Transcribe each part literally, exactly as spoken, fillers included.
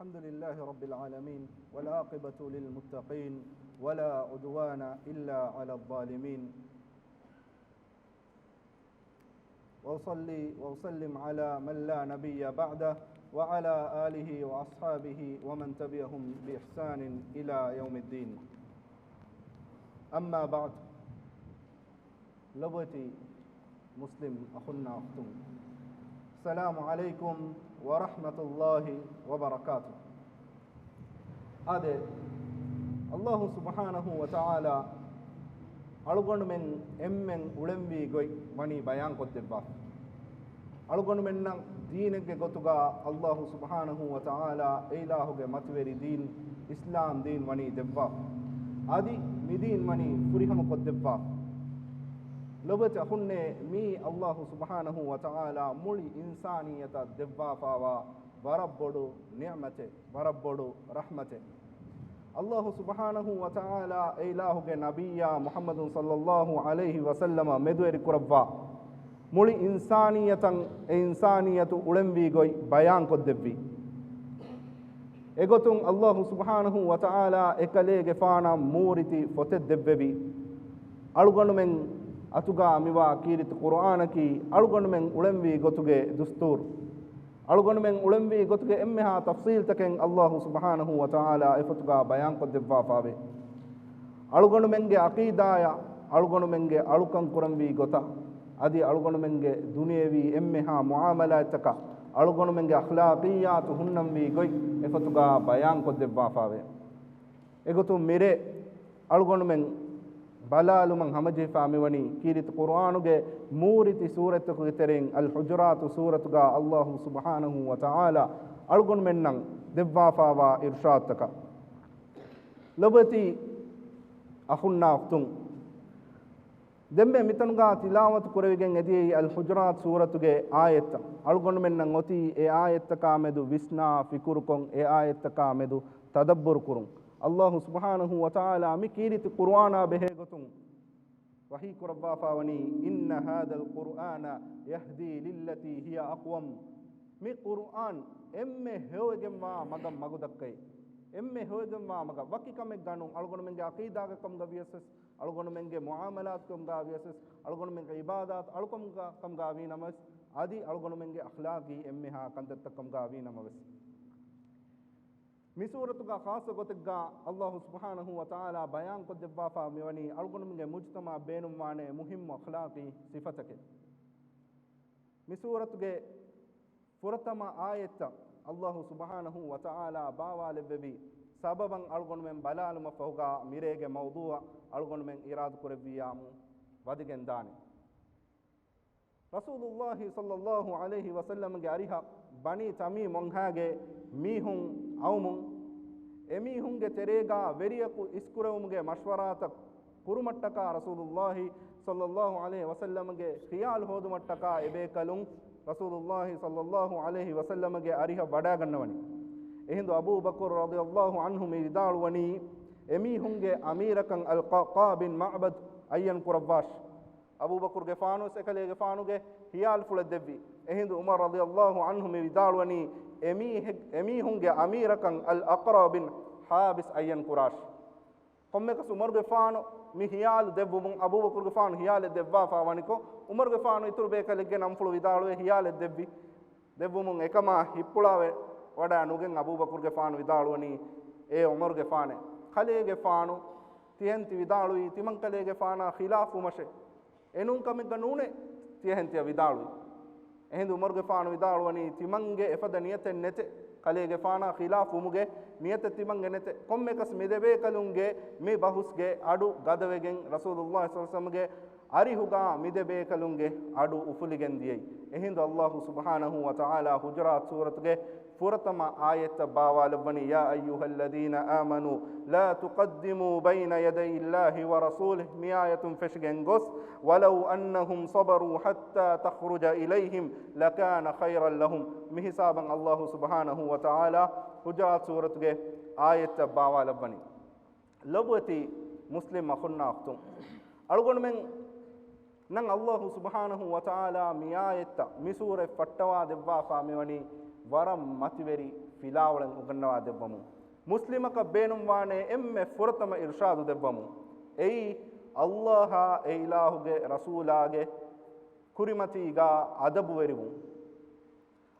الحمد لله رب العالمين، والعاقبة للمتقين، ولا عدوان إلا على الظالمين. وأصلي وأسلم على من لا نبي بعده، وعلى آله وأصحابه ومن تبعهم بإحسان إلى يوم الدين. أما بعد، ލޮބުވެތި މުސްލިމް އަޚުންނާ އުޚްތުން، السلام عليكم ورحمة الله وبركاته. އާދެ، ﷲ ސުބްޙާނަހޫ ވަތަޢާލާ އަޅުގަނޑުމެން އެންމެން އުޅެންވީ ގޮތް ވަނީ ބަޔާންކޮށްދެއްވާފަ. އަޅުގަނޑުމެންނަށް ދީނެއްގެ ގޮތުގަ ﷲ ސުބްޙާނަހޫ ވަތަޢާލާ އެ އިލާހުގެ މަތިވެރި ދީން، އިސްލާމް ދީން ވަނީ ދެއްވާފަ. އަދި މިދީން ވަނީ ފުރިހަމަކޮށްދެއްވާފަ. ލޮބުވެތި އަޚުންނޭ، މީ ﷲ ސުބްޙާނަހޫ ވަތަޢާލާ މުޅި އިންސާނިއްޔަތަށް ދެއްވާފައިވާ ވަރަށް ބޮޑު ނިޢުމަތެއް، ވަރަށް ބޮޑު ރަޙްމަތެއް. ﷲ ސުބްޙާނަހޫ ވަތަޢާލާ އެ އިލާހުގެ ނަބިއްޔާ މުޙައްމަދު ޞައްލައްލާހު ޢަލައިހި ވަސައްލަމަ މެދުވެރިކުރައްވާ، މުޅި އިންސާނިއްޔަތަށް އެ އިންސާނިއްޔަތު އުޅެންވީ ގޮތް ބަޔާންކޮށްދެއްވި. އެގޮތުން ﷲ ސުބްޙާނަހޫ ވަތަޢާލާ އެކަލޭގެފާނަށް މޫރިތި ފޮތެއް ދެއްވެވި. އަޅުގަނޑުމެން އަތުގާ މިވާ ކީރިތި ޤުރުއާނަކީ އަޅުގަނޑުމެން އުޅެންވީ ގޮތުގެ ދުސްތޫރު. އަޅުގަނޑުމެން އުޅެންވީ ގޮތުގެ އެންމެހާ ތަފްޞީލްތަކެއް ﷲ ސުބްޙާނަހޫ ވަތަޢާލާ އެފޮތުގާ ބަޔާންކޮށްދެއްވާފައެވެ. އަޅުގަނޑުމެންގެ ޢަޤީދާޔަށް، އަޅުގަނޑުމެންގެ އަޅުކަން ކުރަންވީ ގޮތަށް، އަދި އަޅުގަނޑުމެންގެ ދުނިޔެވީ އެންމެހާ މުޢާމަލާތްތަކަށް، އަޅުގަނޑުމެންގެ އަޚްލާޤިއްޔާތު ހުންނަންވީ ގޮތް އެފޮތުގާ ބަޔާންކޮށްދެއްވާފައެވެ. އެގޮތުން މިރޭ އަޅުގަނޑުމެން ބަލާލުމަށް ހަމަޖެހިފާ މިވަނީ ކީރިތި ޤުރުއާނުގެ މޫރިތި ސޫރަތްތަކުގެ ތެރެއިން އަލްޙުޖުރާތު ސޫރަތުގާ ﷲ ސުބްޙާނަހޫ ވަތަޢާލާ އަޅުގަނޑުމެންނަށް ދެއްވާފާވާ އިރުޝާދުތަކަށް. ލޮބުވެތި އަޚުންނާ އުޚްތުން، ދެންމެ މިތަނުގާ ތިލާވަތު ކުރެވިގެން އެދިޔައީ އަލްޙުޖުރާތު ސޫރަތުގެ އާޔަތްތައް. އަޅުގަނޑުމެންނަށް އޮތީ އެ އާޔަތްތަކާ މެދު ވިސްނާ، ފިކުރުކޮށް، އެ އާޔަތްތަކާ މެދު ތަދައްބުރު ކުރުން. ﷲ ސުބްޙާނަހޫ ވަތަޢާލާ މި ކީރިތި ޤުރުއާނާ ބެހޭ ގޮތުން ވަޙީ ކުރައްވާފާވަނީ، إن هذا القرآن يهدي للتي هي أقوم. މި ޤުރުއާން އެންމެ ހެޔޮވެގެންވާ މަގަށް މަގުދައްކައި. އެންމެ ހެޔޮވެގެންވާ މަގަށް. ވަކި ކަމެއްގަ ނޫން، އަޅުގަނޑުމެންގެ ޢަޤީދާގެ ކަމުގަ ވިޔަސް ވެސް، އަޅުގަނޑުމެންގެ މުޢާމަލާތު ކަމުގަ ވިޔަސް ވެސް، އަޅުގަނޑުމެންގެ ޢިބާދާތު އަޅުކަމުގަ ކަމުގަ ވީ ނަމަވެސް، އަދި އަޅުގަނޑުމެންގެ އަޚްލާޤީ އެންމެހާ ކަންތައްތައް ކަމުގަ ވީ ނަމަވެސް. މި ސޫރަތުގަ ޚާއްޞަ ގޮތެއްގަ ﷲ ސުބްޙާނަހޫ ވަތަޢާލާ ބަޔާންކޮށްދެއްވާފާ މިވަނީ އަޅުގަނޑުމެންގެ މުޖުތަމަޢަށް ބޭނުންވާނެ މުހިއްމު އަޚްލާޤީ ސިފަތަކެއް. މި ސޫރަތުގެ ފުރަތަމަ އާޔަތްތައް ﷲ ސުބްޙާނަހޫ ވަތަޢާލާ ބާވާލެއްވެވި ސަބަބަށް އަޅުގަނޑުމެން ބަލާލުމަށް ފަހުގަ މިރޭގެ މައުޟޫޢަށް އަޅުގަނޑުމެން އިރާދަކުރެއްވިއްޔާމު ވަދެގެންދާނެ. ރަސޫލުﷲ ޞައްލައްލާހު ޢަލައިހި ވަސައްލަމްގެ އަރިހަށް ބަނީ ތަމީމް ވަންހާގެ މީހުން އައުމުން، އެމީހުންގެ ތެރޭގަ ވެރިޔަކު އިސްކުރެވުމުގެ މަޝްވަރާތައް ކުރުމަށްޓަކާ ރަސޫލުﷲ ޞައްލައްލާހު ޢަލައިހި ވަސައްލަމްގެ ޚިޔާލު ހޯދުމަށްޓަކާ އެބޭކަލުން ރަސޫލުﷲ ޞައްލައްލާހު ޢަލައިހި ވަސައްލަމްގެ އަރިހަށް ވަޑައިގަންނަވަނީ. އެހިނދު އަބޫ ބަކުރު ރަޟިޔައްލާހު ޢަންހު މި ވިދާޅުވަނީ، އެމީހުންގެ އަމީރަކަށް އަލްޤަޢްޤާ ބިން މަޢުބަދު އައްޔަން ކުރައްވާށި. އަބޫބަކުރުގެފާނުވެސް އެކަލޭގެފާނުގެ ޚިޔާލުފުޅެއް ދެއްވި. އެހިނދު ޢުމަރު ރަޟިޔައްލާހު ޢަންހު މި ވިދާޅުވަނީ، އެމީހެއް-، އެމީހުންގެ އަމީރަކަށް އަލްއަޤްރާ ބިން ޙާބިސް އައްޔަން ކުރާށި. ކޮންމެކަސް ޢުމަރުގެފާނު މި ޚިޔާލު ދެއްވުމުން، އަބޫބަކުރުގެފާނު ޚިޔާލެއް ދެއްވާފާ ވަނިކޮށް، ޢުމަރުގެފާނު އިތުރު ބޭކަލެއްގެ ނަންފުޅު ވިދާޅުވެ ޚިޔާލެއް ދެއްވި. ދެއްވުމުން އެކަމާ ހިއްޕުޅާވެ ވަޑައި ނުގެން އަބޫބަކުރުގެފާނު ވިދާޅުވަނީ، އޭ ޢުމަރުގެފާނޭ، ކަލޭގެފާނު ތިހެން ތި ވިދާޅުވީ ތިމަންކަލޭގެފާނާ ޚިލާފުވުމަށޭ. އެނޫން ކަމެއްގަ ނޫނޭ ތިޔަހެން ތިޔަ ވިދާޅުވީ. އެހިނދު ޢުމަރުގެފާނު ވިދާޅުވަނީ ތިމަންގެ އެފަދަ ނިޔަތެއް ނެތެ، ކަލޭގެފާނާ ޚިލާފުވުމުގެ ނިޔަތެއް ތިމަންގެ ނެތެ. ކޮންމެކަސް މި ދެބޭކަލުންގެ މި ބަހުސްގެ އަޑު ގަދަވެގެން ރަސޫލުﷲ ޞައްލަﷲު ޢަލައިހި ވަސައްލަމްގެ އަރިހުގާ މި ދެބޭކަލުންގެ އަޑު އުފުލިގެން ދިޔައީ. އެހިނދު ﷲ ސުބްޙާނަހޫ ވަތަޢާލާ ޙުޖުރާތު ސޫރަތުގެ ފުރަތަމަ އާޔަތްތައް ބާވާލައްވަނީ، يا أيها الذين آمنوا لا تقدموا بين يدي الله ورسوله، މި އާޔަތުން ފެށިގެން ގޮސް، ولو أنهم صبروا حتى تخرج إليهم لكان خيرا لهم. މި ހިސާބަށް ﷲ ސުބްޙާނަހޫ ވަތަޢާލާ ޙުޖުރާތު ސޫރަތުގެ އާޔަތްތައް ބާވާލައްވަނީ. ލޮބުވެތި މުސްލިމް އަޚުންނާ އުޚްތުން، އަޅުގަނޑުމެން ނަން ﷲ ސުބްޙާނަހޫ ވަތަޢާލާ މި އާޔަތްތައް މި ސޫރަތް ފައްޓަވާ ދެއްވާފާ މިވަނީ ވަރަށް މަތިވެރި ފިލާވަޅެއް އުނގަންނަވާ ދެއްވަމު. މުސްލިމަކަށް ބޭނުންވާނޭ އެންމެ ފުރަތަމަ އިރުޝާދު ދެއްވަމު. އެއީ، އައްލާހާ އެ އިލާހުގެ ރަސޫލާގެ ކުރިމަތީގާ އަދަބުވެރިވުން.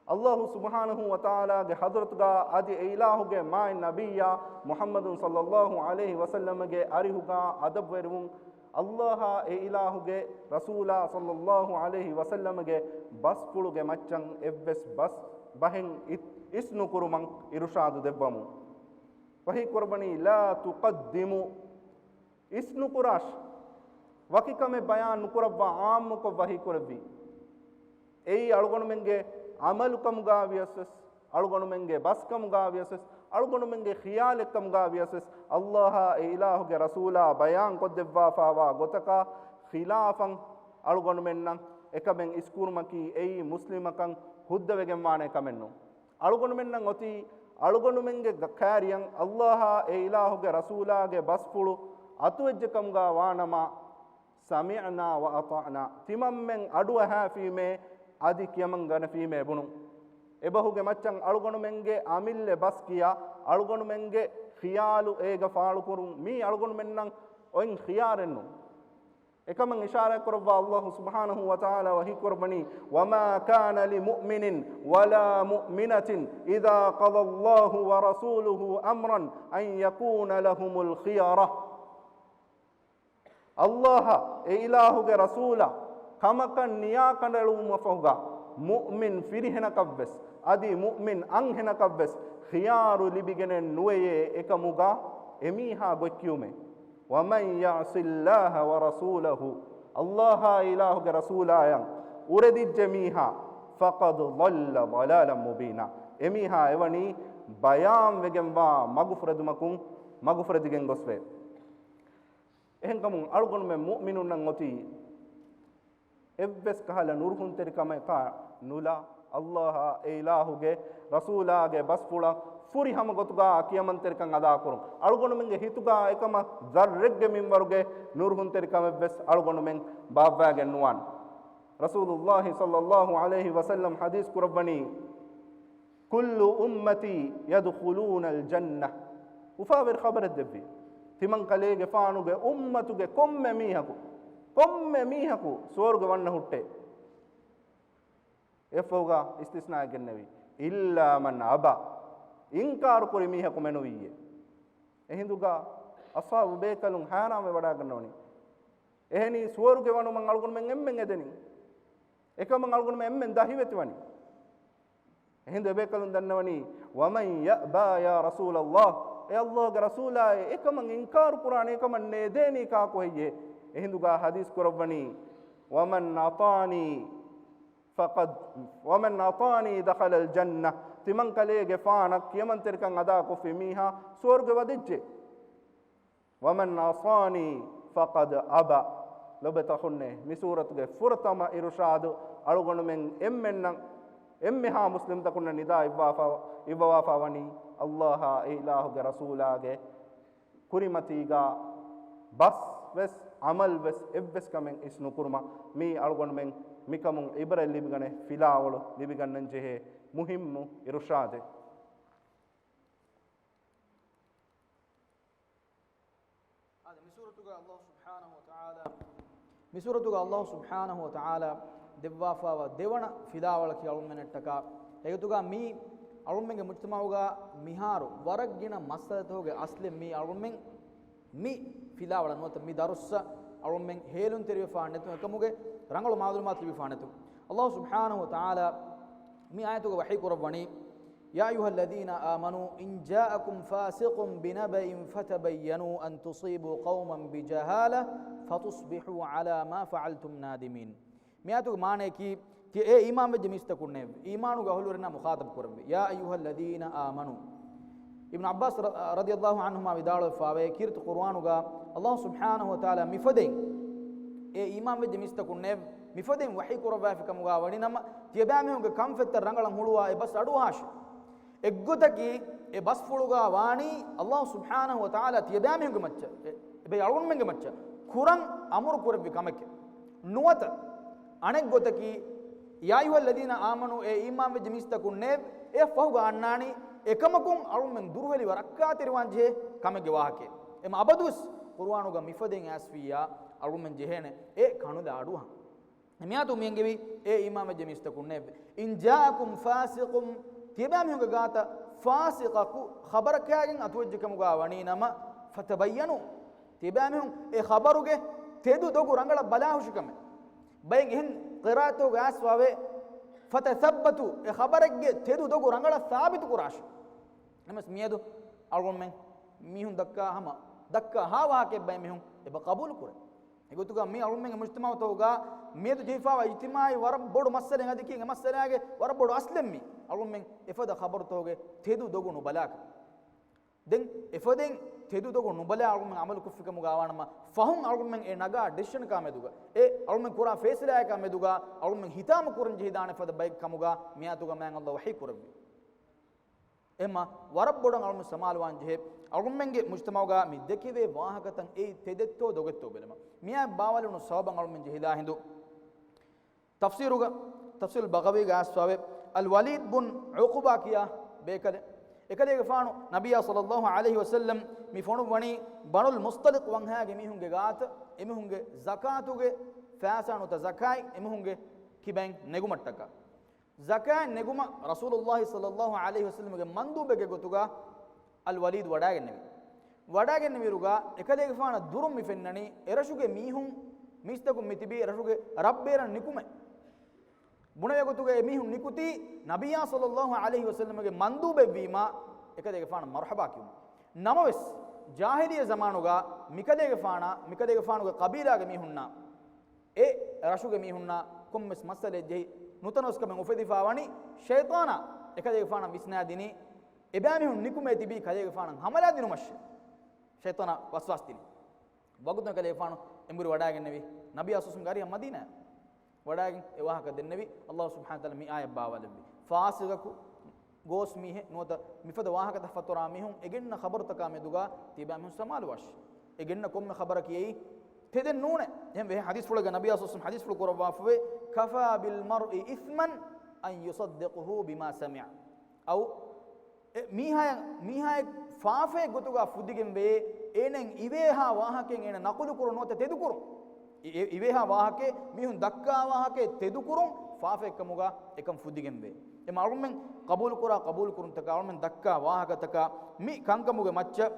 އައްލާހު ސުބްޙާނަހު ވަތަޢާލާގެ ޙަޟްރަތުގާ އަދި އެ އިލާހުގެ މާތް ނަބިއްޔާ މުޙައްމަދު ޞައްލައްލާހު ޢަލައިހި ވަސައްލަމަގެ އަރިހުގާ އަދަބުވެރިވުން. އައްލާހާ އެ އިލާހުގެ ރަސޫލާ ޞައްލައްލާހު ޢަލައިހި ވަސައްލަމަގެ ބަސްފުޅުގެ މައްޗަށް އެއްވެސް ބަސް ބަހެއް އިސް، އިސްނުކުރުމަށް އިރުޝާދު ދެއްވަމު. ވަޙީ ކުރައްވަނީ، لا تقدموا، އިސްނުކުރާށި. ވަކި ކަމެއް ބަޔާން ނުކުރައްވާ ޢާއްމުކޮށް ވަޙީ ކުރެއްވީ. އެއީ އަޅުގަނޑުމެންގެ ޢަމަލުކަމުގާ ވިޔަސްވެސް، އަޅުގަނޑުމެންގެ ބަސްކަމުގާ ވިޔަސްވެސް، އަޅުގަނޑުމެންގެ ޚިޔާލެއްކަމުގާ ވިޔަސްވެސް، އައްލާހާ އެ އިލާހުގެ ރަސޫލާ ބަޔާން ކޮށްދެއްވާފާވާ ގޮތަކާ ޚިލާފަށް އަޅުގަނޑުމެންނަށް އެކަމެއް އިސްކުރުމަކީ އެއީ މުސްލިމަކަން ހުއްދަވެގެންވާނެ ކަމެއްނު. އަޅުގަނޑުމެންނަށް އޮތީ އަޅުގަނޑުމެންގެ ގ-، ކާރިޔަށް އައްލާހާ އެ އިލާހުގެ ރަސޫލާގެ ބަސްފުޅު އަތުވެއްޖެކަމުގާ ވާނަމަ، سمعنا وأطعنا، ތިމަންމެން އަޑުއަހާފީމޭ، އަދި ކިޔަމަން ގަނެފީމޭ ބުނުން. އެބަހުގެ މައްޗަށް އަޅުގަނޑުމެންގެ އަމިއްލަ ބަސް ކިޔާ، އަޅުގަނޑުމެންގެ ޚިޔާލު އޭގަ ފާޅުކުރުން މީ އަޅުގަނޑުމެންނަށް އޮތް ޚިޔާރެއްނު. އެކަމަށް އިޝާރާތް ކުރައްވާ އައްލާހު ސުބްޙާނަހު ވަތަޢާލާ ވަޙީ ކުރައްވަނީ، وما كان لمؤمن ولا مؤمنة إذا قضى الله ورسوله أمرا أن يكون لهم الخيرة. އައްލާހަށް އެ އިލާހުގެ ރަސޫލަށް ކަމަކަށް ނިޔާ ކަނޑައެޅުމަށްފަހުގަ، މުއުމިން ފިރިހެނަކަށްވެސް އަދި މުއުމިން އަންހެނަކަށްވެސް ޚިޔާރު ލިބިގެނެއް ނުވެޔޭ، އެކަމުގަ އެމީހާ ގޮތްކިޔުމޭ. ومن يعص الله ورسوله، އައްލާހާ އިލާހުގެ ރަސޫލާޔަށް އުރެދިއްޖެ މީހާ، فقد ضل ضلالا مبينا، އެމީހާ އެވަނީ ބަޔާންވެގެންވާ މަގުފުރެދުމަކުން މަގުފުރެދިގެން ގޮސްވޭ. އެހެންކަމުން އަޅުގަނޑުމެން މުއުމިނުންނަށް އޮތީ އެއްވެސް ކަހަލަ ނުރުހުންތެރިކަމަކާ ނުލާ، އައްލާހާ އެ އިލާހުގެ ރަސޫލާގެ ބަސްފުޅަށް ފުރިހަމަ ގޮތުގާ ކިޔަމަންތެރިކަން އަދާކުރުން. އަޅުގަނޑުމެންގެ ހިތުގާ އެކަމަށް ޒައްރެއްގެ މިންވަރުގެ ނުރުހުންތެރިކަމެއްވެސް އަޅުގަނޑުމެން ބާއްވާގެން ނުވާން. ރަސޫލުއްލާހި ޞައްލައްލާހު ޢަލައިހި ވަސައްލަމް ޙަދީޘް ކުރައްވަނީ، كل أمتي يدخلون الجنة. އުފާވެރި ޚަބަރެއް ދެއްވި. ތިމަންކަލޭގެފާނުގެ އުއްމަތުގެ ކޮންމެ މީހަކު، ކޮންމެ މީހަކު ސުވަރުގެ ވަންނަ ހުއްޓޭ. އެއަށްފަހުގަ އިސްތިސްނާއެއް ގެންނެވި. إلا من أبى. އިންކާރު ކުރި މީހަކު މެނުވިއްޔޭ. އެހިނދުގަ އަޞްޙާބު ބޭކަލުން ހައިރާންވެ ވަޑާގަންނަވަނީ. އެހެނީ ސުވަރުގެ ވަނުމަށް އަޅުގަނޑުމެން އެންމެން އެދެނީ. އެކަމަށް އަޅުގަނޑުމެން އެންމެން ދަހިވެތިވަނީ. އެހިނދު އެބޭކަލުން ދަންނަވަނީ، ومن يأبى يا رسول الله، އޭ އައްލާހުގެ ރަސޫލާއޭ، އެކަމަށް އިންކާރު ކުރާނެ، އެކަމަށް ނޭދޭނީ ކާކު ހެއްޔޭ؟ އެހިނދުގާ ޙަދީޘް ކުރައްވަނީ، ومن أطاعني فقد، ومن أطاعني دخل الجنة، ތިމަންކަލޭގެފާނަށް ކިޔަމަންތެރިކަން އަދާކޮށްފި މީހާ ސުވަރުގެ ވަދެއްޖެ. ومن عصاني فقد أبى. ލޮބުވެތި އަޚުންނޭ، މި ސޫރަތުގެ ފުރަތަމަ އިރުޝާދު އަޅުގަނޑުމެން އެންމެންނަށް، އެންމެހާ މުސްލިމްތަކުންނަށް ނިދާ އިއްވާފަ، އިއްވަވާފާ ވަނީ، އައްލާހާ އެ އިލާހުގެ ރަސޫލާގެ ކުރިމަތީގާ ބަސް ވެސް ޢަމަލް ވެސް އެއްވެސް ކަމެއް އިސް ނުކުރުމަށް. މީ އަޅުގަނޑުމެން މިކަމުން ޢިބްރަތް ލިބިގަނެ، ފިލާވަޅު ލިބިގަންނަން ޖެހޭ މުހިއްމު އިރުޝާދެއް. އާދެ، މި ސޫރަތުގަ ﷲ ސުބްޙާނަހޫ ވަތަޢާލާ، މި ސޫރަތުގަ ﷲ ސުބްޙާނަހޫ ވަތަޢާލާ ދެއްވާފާވާ ދެވަނަ ފިލާވަޅަކީ އަޅުގަނޑުމެންނަށްޓަކާ، އެގޮތުގަ މީ އަޅުގަނޑުމެންގެ މުޖްތަމަޢުގަ މިހާރު ވަރަށް ގިނަ މައްސަލަތަކުގެ އަސްލެއް މީ އަޅުގަނޑުމެން މި ފިލާވަޅަށް ނުވަތަ މި ދަރުއްސަށް އަޅުގަނޑުމެން ހޭލުންތެރިވެފާ ނެތުން އެކަމުގެ ރަނގަޅު މަޢުލޫމާތު ލިބިފާ ނެތުން. ﷲ ސުބްޙާނަހޫ ވަތަޢާލާ މި އާޔަތުގަ ވަޙީ ކުރައްވަނީ، يا أيها الذين آمنوا إن جاءكم فاسق بنبأ فتبينوا أن تصيبوا قوما بجهالة فتصبحوا على ما فعلتم نادمين. މި އާޔަތުގެ މާނަޔަކީ، ތިޔަ އޭ އީމާންވެއްޖެ މީސްތަކުންނޭވެ! އީމާނުގެ އަހުލުވެރިންނާ މުޚާޠަބު ކުރެއްވި. يا أيها الذين آمنوا. އިބްނު ޢައްބާސް ރަ-، ރަޟިޔަﷲ ޢަންހުމާ ވިދާޅުވެފާވޭ، ކީރިތި ޤުރުއާނުގަ ﷲ ސުބްޙާނަހޫ ވަތަޢާލާ މިފަދައިން، އޭ އީމާންވެއްޖެ މީސްތަކުންނޭވެ! މިފަދައިން ވަޙީ ކުރައްވާފި ކަމުގަ ވަނީ ނަމަ، ތިޔަބައިމީހުންގެ ކަންފަތްތައް ރަނގަޅަށް ހުޅުވާ އެ ބަސް އަޑުއަހާށި. އެއްގޮތަކީ، އެ ބަސްފުޅުގަ ވާނީ ﷲ ސުބްޙާނަހޫ ވަތަޢާލާ ތިޔަބައިމީހުންގެ މައްޗަށް، އެ، އެބައި އަޅުގަނޑުމެންގެ މައްޗަށް ކުރަން އަމުރު ކުރެއްވި ކަމެކޭ. ނުވަތަ، އަނެއްގޮތަކީ، يا أيها الذين آمنوا، އޭ އީމާންވެއްޖެ މީސްތަކުންނޭ، އެ ފަހުގަ އަންނާނީ އެކަމަކުން އަޅުމެން ދުރުހެލި ވަރަށް ރައްކާތެރިވާން ޖެހޭ ކަމެއްގެ ވާހަކައެއް. އެމަ އަބަދުވެސް ޤުރުއާނުގަ މިފަދައިން އައިސްވިއްޔާ އަޅުމެން ޖެހޭނެ އެ ކަނުލާ އަޑުއަހަން. މިއާތު މިއެންގެވީ، އޭ އީމާންވެއްޖެ މީސްތަކުންނޭ، إن جاءكم فاسق، ތިޔަބައިމީހުންގެ ގާތަށް ފާސިޤަކު ޚަބަރަކާގެން އަތުވެއްޖެކަމުގަ ވަނީ ނަމަ، فتبينوا، ތިޔަބައިމީހުން އެ ޚަބަރުގެ ތެދު ދޮގު ރަނގަޅަށް ބަލާހުށިކަމެއް. ބައެއް އެހެން ޤިރާއަތުގަ އައިސްވާވޭ، فتثبتوا، އެ ޚަބަރެއްގެ ތެދު ދޮގު ރަނގަޅަށް ސާބިތު ކުރާށި. ނަމަވެސް މިއަދު އަޅުގަނޑުމެން މީހުން ދައްކާ ހަމަ، ދައްކާ ހާ ވާހަކައެއް ބައެއް މީހުން އެބަ ޤަބޫލު ކުރޭ. އެގޮތުގަ މި އަޅުމެންގެ މުޖްތަމަޢުތަކުގަ މިއަދު ޖެހިފާވާ އިޖްތިމާޢީ ވަރަށް ބޮޑު މައްސަލައެއް އަދި ކީ އެ މައްސަލާގެ ވަރަށް ބޮޑު އަސްލެއް މީ އަޅުމެން އެފަދަ ޚަބަރުތަކުގެ ތެދު ދޮގު ނުބަލާކަށް. ދެން އެފަދައިން ތެދު ދޮގު ނުބަލާ އަޅުމެން ޢަމަލު ކޮށްފިކަމުގަ ވާނަމަ، ފަހުން އަޅުމެން އެ ނަގާ ޑިސިޝަނަކާ މެދުގަ، އެ އަޅުމެން ކުރާ ފޭސަލާއަކާ މެދުގަ އަޅުމެން ހިތާމަ ކުރަން ޖެހިދާނެ ފަދަ ބައެއް ކަމުގަ މިއާތުގަ މާތް ﷲ ވަޙީ ކުރެއްވި. އެމަ ވަރަށް ބޮޑަށް އަޅުމެން ސަމާލުވާން ޖެހޭ، އަޅުމެންގެ މުޖްތަމަޢުގަ މި ދެކެވޭ ވާހަކަތައް އެއީ ތެދެއްތޯ ދޮގެއްތޯ ބެލުމަށް. މިއާ ބާވަލުނު ސަބަބަށް އަޅުމެން ޖެހިލާ ހިނދު، ތަފްސީރުގަ، ތަފްސީރުލް ބަޣަވީގަ އައިސްފާވޭ، އަލް ވަލީދް ބުން ޢުޤުބާ ކިޔާ ބޭކަލެއް. އެކަލޭގެފާނު ނަބިއްޔާ ޞައްލައްލާހު ޢަލައިހި ވަސައްލަމް މި ފޮނުއްވަނީ ބަނުލް މުޞްޠަލިޤް ވަންހައިގެ މީހުންގެ ގާތަށް، އެމީހުންގެ ޒަކާތުގެ ފައިސާ ނުވަތަ ޒަކާތް އެމީހުންގެ ކިބައިން ނެގުމަށްޓަކާ. ޒަކާތް ނެގުމަށް ރަސޫލުﷲ ޞައްލައްލާހު ޢަލައިހި ވަސައްލަމްގެ މަންދޫބެއްގެ ގޮތުގަ އަލް ވަލީދު ވަޑައިގެންނެވި. ވަޑައިގެންނެވިއިރުގަ އެކަލޭގެފާނަށް ދުރުން މި ފެންނަނީ، އެރަށުގެ މީހުން، މީސްތަކުން މިތިބީ އެރަށުގެ ރަށްބޭރަށް ނިކުމެ. ބުނެވޭ ގޮތުގަ އެމީހުން ނިކުތީ ނަބިއްޔާ ޞައްލައްލާހު ޢަލައިހި ވަސައްލަމްގެ މަންދޫބެއްވީމާ އެކަލޭގެފާނަށް މަރުޙަބާ ކިޔުމަށް. ނަމަވެސް، ޖާހިލިއްޔަ ޒަމާނުގަ މިކަލޭގެފާނާ، މިކަލޭގެފާނުގެ ޤަބީލާގެ މީހުންނާ، އެ ރަށުގެ މީހުންނާ ކޮންމެސް މައްސަލައެއް ޖެހި ނުތަނަވަސްކަމެއް އުފެދިފާވަނީ، ޝައިޠާނާ އެކަލޭގެފާނަށް ވިސްނާދިނީ، އެބައިމީހުން ނިކުމޭ ތިބީ ކަލޭގެފާނަށް ހަމަލާދިނުމަށޭ. ޝައިޠާނާ ވަސްވާސް ދިނީ. ވަގުތުން ކަލޭގެފާނު އެނބުރި ވަޑައިގެންނެވި، ނަބިއްޔާ ޞައްލައްލާހު ޢަލައިހި ވަސައްލަމްގެ އަރިހަށް މަދީނާއަށް ވަޑައިގެން އެ ވާހަކަ ދެންނެވި. ﷲ ސުބްޙާނަހޫ ވަތަޢާލާ މި އާޔަތް ބާވާލެއްވި. ފާސިޤަކު ގޯސް މީހެއް ނުވަތަ މިފަދަ ވާހަކަތައް ފަތުރާ މީހުން އެ ގެންނަ ޚަބަރުތަކާ މެދުގަ ތިބާމީހުން ސަމާލުވާށި. އެ ގެންނަ ކޮންމެ ޚަބަރަކީ އެއީ ތެދެއް ނޫނޭ. އެހެންވެ، ޙަދީޘްފުޅެއްގަ ނަބިއްޔާ ޞައްލައްލާހު ޢަލައިހި ވަސައްލަމް ޙަދީޘްފުޅު ކުރައްވާފަވޭ، كفى بالمرء إثما أن يصدقه بما سمع. އައު އެ މީހާޔަށް، މީހާޔަށް ފާފައެއް ގޮތުގަ ފުދިގެންވޭ، އޭނައަށް އިވޭހާ ވާހަކައެއް އޭނަ ނަޤުލު ކުރުން ނުވަތަ ތެދުކުރުން. އި-، އި-، އިވޭހާ ވާހަކައެއް މީހުން ދައްކާ ވާހަކައެއް ތެދުކުރުން ފާފައެއްކަމުގަ އެކަން ފުދިގެންވޭ. އެމަ އަޅުމެން ޤަބޫލުކުރާ ޤަބޫލުކުރުންތަކާ، އަޅުމެން ދައްކާ ވާހަކަތަކާ މި ކަންކަމުގެ މައްޗަށް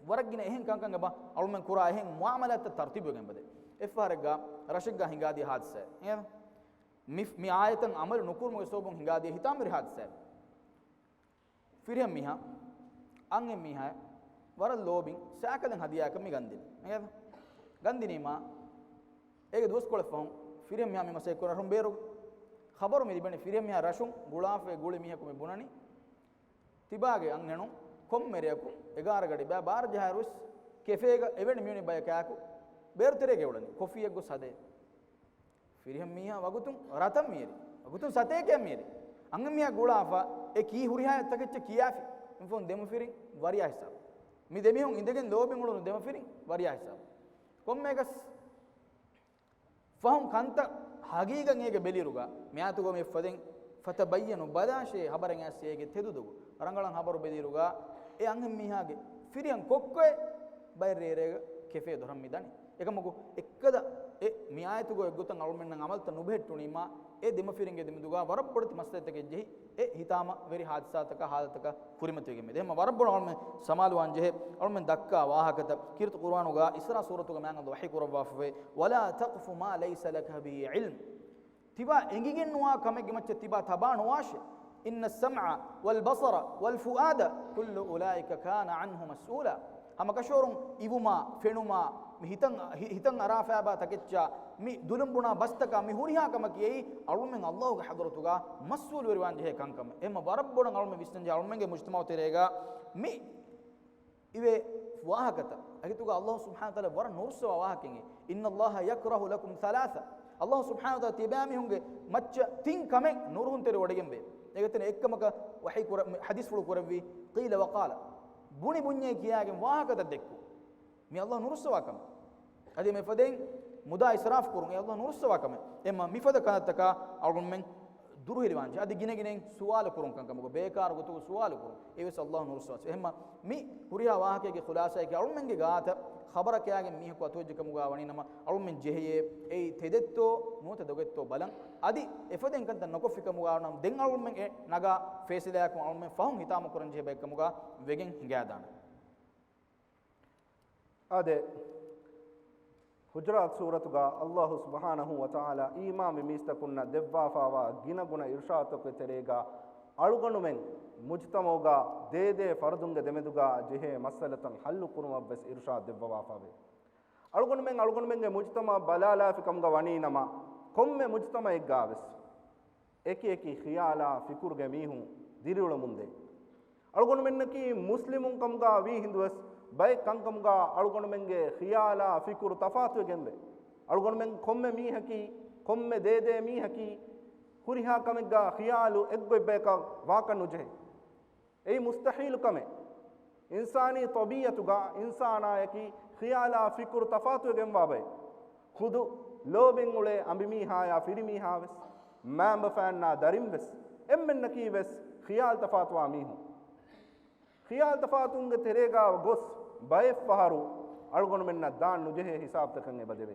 ވަރަށް ގިނަ އެހެން ކަންކަން އެބަ އަޅުމެން ކުރާ އެހެން މުޢާމަލާތްތައް ތަރުތީބުވެގެން އެބަދޭ. އެއްފަހަރެއްގަ ރަށެއްގަ ހިނގާދިޔަ ހާދިސާއެއް. އެ މި، މި އާޔަތަށް ޢަމަލު ނުކުރުމުގެ ސަބަބުން ހިނގާދިޔަ ހިތާމަވެރި ހާދިސާއެއް. ފިރިހެން މީހާ، އަންހެން މީހާ ވަރަށް ލޯބިން ސައިކަލެއް ހަދިޔާއަކަށް މި ގަންދިނީ. އެނގޭތަ؟ ގަންދިނީމާ، އޭގެ ދުވަސްކޮޅެއް ފަހުން ފިރިހެން މީހާ މި މަސައްކަތް ކުރަން ރަށުން ބޭރު. ޚަބަރު މި ލިބެނީ ފިރިހެން މީހާ ރަށުން ގުޅާފައި ގުޅި މީހަކު މި ބުނަނީ، ތިބާގެ އަންހެނުން ކޮންމެ ރެއަކު އެގާރަ ގަޑި ބައި ބާރަ ޖަހާއިރުވެސް ކެފޭގަ އެވެނި މިވެނި ބަޔަކާއެކު ބޭރު ތެރޭގަ އުޅެނީ ކޮފީއެއް ގޮސް ހަދޭ. ފިރިހެން މީހާ ވަގުތުން ރަތަށް މިއެރި. ވަގުތުން ސަތޭކައަށް މިއެރި. އަންހެން މީހާ ގުޅާފަ އެ ކީ ހުރިހާ ތަކެއްޗެއް ކިޔާފި. މި ފަހުން ދެމަފިރިން ވަރިޔާ ހިސާބު. މި ދެމީހުން އިނދެގެން ލޯބިން އުޅުނު ދެމަފިރިން ވަރިޔާ ހިސާބު. ކޮންމެއަކަސް ފަހުން ކަންތައް ހަގީގަތް އޭގެ ބެލިއިރުގަ މިއާތުގަ މި ފަދައިން ފަތަބައްޔަނު ބަލާށޭ ޚަބަރެއް އައިސް އޭގެ ތެދު ދޮގު. ރަނގަޅަށް ޚަބަރު ބެލިއިރުގަ އެ އަންހެން މީހާގެ ފިރިހެން ކޮއްކޮއެއް ބައެއް ރޭރޭގަ ކެފޭ ދޮރަށް މި ދަނީ. އެކަމަކު، އެއްކަލަ އެ މި އާޔަތުގަ އެއްގޮތަށް އަޅުމެންނަށް ޢަމަލުތައް ނުބެހެއްޓުނީމާ، އެ ދެމަފިރިންގެ ދެމެދުގަ ވަރަށް ބޮޑެތި މައްސަލަތަކެއް ޖެހި، އެ ހިތާމަވެރި ހާދިސާތަކާ ހާލަތަކާ ކުރިމަތިވެގެން މިދޭ. އެހެންމަ ވަރަށް ބޮޑަށް އަޅުމެން ސަމާލުވާން ޖެހޭ. އަޅުމެން ދައްކާ ވާހަކަތައް ކީރިތި ޤުރުއާނުގަ އިސްރާ ސޫރަތުގަ މާތް ﷲ ވަޙީ ކުރައްވާފަވޭ، ولا تقف ما ليس لك به علم. ތިބާ އެނގިގެން ނުވާ ކަމެއްގެ މައްޗަށް ތިބާ ތަބާ ނުވާށޭ. إن السمع والبصر والفؤاد كل أولئك كان عنه مسؤولا. ހަމަ ކަށަވަރުން އިވުމާ، ފެނުމާ، މި ހިތަށް، ހި-، ހިތަށް އަރާފައިބާ ތަކެއްޗާ، މި ދުލުން ބުނާ ބަސްތަކާ، މި ހުރިހާ ކަމަކީ އެއީ އަޅުމެން ﷲގެ ޙަޟްރަތުގަ މަސްއޫލުވެރިވާން ޖެހޭ ކަންކަމެއް. އެހެންމަ ވަރަށް ބޮޑަށް އަޅުމެން ވިސްނަން ޖެހޭ އަޅުމެންގެ މުޖްތަމަޢު ތެރޭގަ މި އިވޭ ވާހަކަތައް. އަކިތުގަ ﷲ ސުބްޙާނަހޫ ވަތަޢާލާ ވަރަށް ނުރުއްސަވާ ވާހަކައެއް. إن الله يكره لكم ثلاثا. ﷲ ސުބްޙާނަހޫ ވަތަޢާލާ ތިބާމީހުންގެ މައްޗަށް ތިން ކަމެއް ނުރުހުންތެރިވޮޑިގެންވޭ. އޭގެ ތެރޭ އެއްކަމަކަށް ވަޙީ ކުރ-، ޙަދީޘްފުޅު ކުރެއްވީ، قيل وقال. ބުނި ބުންޏޭ ކިޔާގެން ވާހަކަތައް ދެއްކު. މި ﷲ ނުރުއްސަވާ ކަމެއް. އަދި މިފަދައިން މުދާ އިސްރާފު ކުރުން އެ ﷲ ނުރުއްސަވާ ކަމެއް. އެހެންމަ މިފަދަ ކަންތައްތަކާ އަޅުގަނޑުމެން ދުރުހެލިވާންޖެހޭ. އަދި ގިނަ ގިނައިން ސުވާލު ކުރުން ކަންކަމުގަ ބޭކާރު ގޮތުގަ ސުވާލު ކުރުން އެވެސް ﷲ ނުރުއްސަވާ. އެހެންމަ މި ހުރިހާ ވާހަކައިގެ ޚުލާސާއަކީ އަޅުމެންގެ ގާތަށް ޚަބަރަކަށް އައިގެން މީހަކު އަތުވެއްޖެ ކަމުގަ ވަނީ ނަމަ އަޅުމެން ޖެހެޔޭ އެއީ ތެދެއްތޯ ނުވަތަ ދޮގެއްތޯ ބަލަން. އަދި އެފަދައިން ކަންތައް ނުކޮށްފި ކަމުގަ ވަނަމަ ދެން އަޅުމެން އެ ނަގާ ފޭސިލާއަކުން އަޅުމެން ފަހުން ހިތާމަ ކުރަން ޖެހޭ ބައެއް ކަމުގަ ވެގެން ހިނގާދާނެ. އާދެ، ހުޖުރާތު ސޫރަތުގަ ﷲ ސުބްޙާނަހޫ ވަތަޢާލާ އީމާންވި މީސްތަކުންނަށް ދެއްވާފާވާ ގިނަގުނަ އިރުޝާދުތަކުގެ ތެރޭގަ އަޅުގަނޑުމެން މުޖުތަމަޢުގަ ދޭދޭ ފަރުދުންގެ ދެމެދުގަ ޖެހޭ މައްސަލަތައް ޙައްލު ކުރުމަށްވެސް އިރުޝާދު ދެއްވަވާފަވޭ. އަޅުގަނޑުމެން އަޅުގަނޑުމެންގެ މުޖުތަމަޢަށް ބަލާލާފި ކަމުގަ ވަނީ ނަމަ، ކޮންމެ މުޖުތަމަޢެއްގަވެސް އެކި އެކި ޚިޔާލާ ފިކުރުގެ މީހުން ދިރިއުޅެމުންދޭ. އަޅުގަނޑުމެންނަކީ މުސްލިމުން ކަމުގަ ވީ ހިނދުވެސް، ބައެއް ކަންކަމުގަ އަޅުގަނޑުމެންގެ ޚިޔާލާ ފިކުރު ތަފާތުވެގެންވޭ. އަޅުގަނޑުމެން ކޮންމެ މީހަކީ، ކޮންމެ ދޭދޭ މީހަކީ، ހުރިހާ ކަމެއްގަ ޚިޔާލު އެއްގޮތް ބަޔަކަށް ވާކަށް ނުޖެހޭ. އެއީ މުސްތަޙީލު ކަމެއް. އިންސާނީ ޠަބީޢަތުގަ އިންސާނާޔަކީ ޚިޔާލާ ފިކުރު ތަފާތުވެގެންވާ ބައެއް. ޚުދު ލޯބިން އުޅޭ އަނބިމީހާޔާ ފިރިމީހާވެސް، މައިންބަފައިންނާ ދަރިންވެސް، އެންމެންނަކީވެސް ޚިޔާލު ތަފާތުވާ މީހުން. ޚިޔާލު ތަފާތުވުމުގެ ތެރޭގަ ގޮސް ބައެއްފަހަރު އަޅުގަނޑުމެންނަށް ދާން ނުޖެހޭ ހިސާބުތަކަށް އެބަދެވޭ.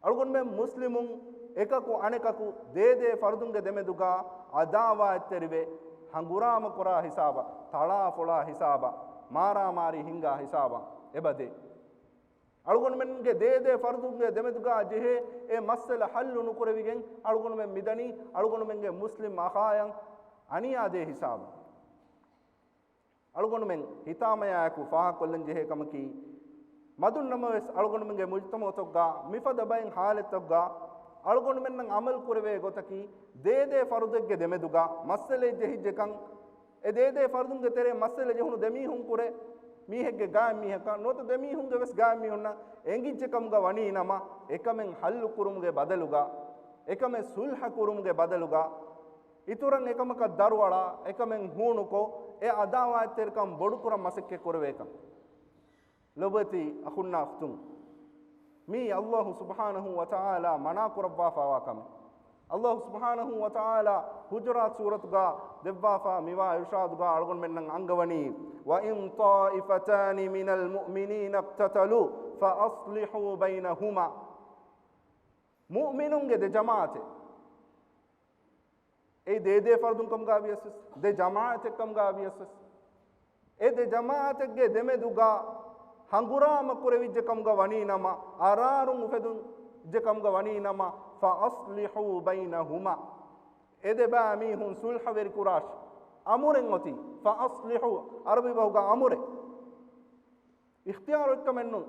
އަޅުގަނޑުމެން މުސްލިމުން އެކަކު އަނެކަކު ދޭދޭ ފަރުދުންގެ ދެމެދުގަ އަދާވާތްތެރިވެ، ހަނގުރާމަކުރާ ހިސާބަށް، ތަޅާފޮޅާ ހިސާބަށް، މާރާމާރީ ހިންގާ ހިސާބަށް އެބަދޭ. އަޅުގަނޑުމެންގެ ދޭދޭ ފަރުދުންގެ ދެމެދުގަ ޖެހޭ އެ މައްސަލަ ޙައްލު ނުކުރެވިގެން އަޅުގަނޑުމެން މިދަނީ އަޅުގަނޑުމެންގެ މުސްލިމް އަޚާޔަށް އަނިޔާދޭ ހިސާބަށް. އަޅުގަނޑުމެން ހިތާމަޔާއެކު ފާހަގަކޮށްލަން ޖެހޭ ކަމަކީ، މަދުން ނަމަވެސް އަޅުގަނޑުމެންގެ މުޖުތަމަޢުތަކުގަ މިފަދަ ބައެއް ޙާލަތްތަކުގަ އަޅުގަނޑުމެންނަށް ޢަމަލު ކުރެވޭ ގޮތަކީ، ދޭދޭ ފަރުދެއްގެ ދެމެދުގަ މައްސަލައެއް ޖެހިއްޖެކަން، އެ ދޭދޭ ފަރުދުންގެ ތެރޭ މައްސަލަ ޖެހުނު ދެމީހުން ކުރެ، މީހެއްގެ ގާތް މީހަކަށް ނުވަތަ ދެމީހުންގެ ވެސް ގާތް މީހުންނަށް އެނގިއްޖެ ކަމުގަ ވަނީ ނަމަ، އެކަމެއް ޙައްލު ކުރުމުގެ ބަދަލުގަ، އެކަމެއް ޞުލްޙަ ކުރުމުގެ ބަދަލުގަ، އިތުރަށް އެކަމަކަށް ދަރުއަޅާ، އެކަމެއް ހޫނުކޮށް، އެ އަދާވާތްތެރިކަން ބޮޑުކުރަން މަސައްކަތް ކުރެވޭކަން. ލޮބުވެތި އަޚުންނާ އުޚްތުން، މީ ﷲ ސުބްޙާނަހޫ ވަތަޢާލާ މަނާ ކުރައްވާފާވާ ކަމެއް. ﷲ ސުބްޙާނަހޫ ވަތަޢާލާ ހުޖުރާތު ސޫރަތުގަ ދެއްވާފާ މިވާ އިރުޝާދުގަ އަޅުގަނޑުމެންނަށް އަންގަވަނީ، وَإِن طَائِفَتَانِ مِنَ الْمُؤْمِنِينَ اقْتَتَلُوا فَأَصْلِحُوا بَيْنَهُمَا. މުއުމިނުންގެ ދެ ޖަމާޢަތެއް، އެއީ ދޭދޭ ފަރުދުން ކަމުގަ ވިޔަސް ވެސް، ދެ ޖަމާޢަތެއް ކަމުގަ ވިޔަސް ވެސް، އެ ދެ ޖަމާޢަތެއްގެ ދެމެދުގަ ހަނގުރާމަ ކުރެވިއްޖެ ކަމުގަ ވަނީ ނަމަ، އަރާރުން އުފެދިއްޖެ ކަމުގަ ވަނީ ނަމަ، فَأَصْلِحُوا بَيْنَهُمَا. އެ ދެބައި މީހުން ޞުލްޙަވެރި ކުރާށި. އަމުރެއް އޮތީ، فَأَصْلِحُوا، ޢަރަބި ބަހުގަ އަމުރެއް. އިޚްތިޔާރު އޮތްކަމެއްނު.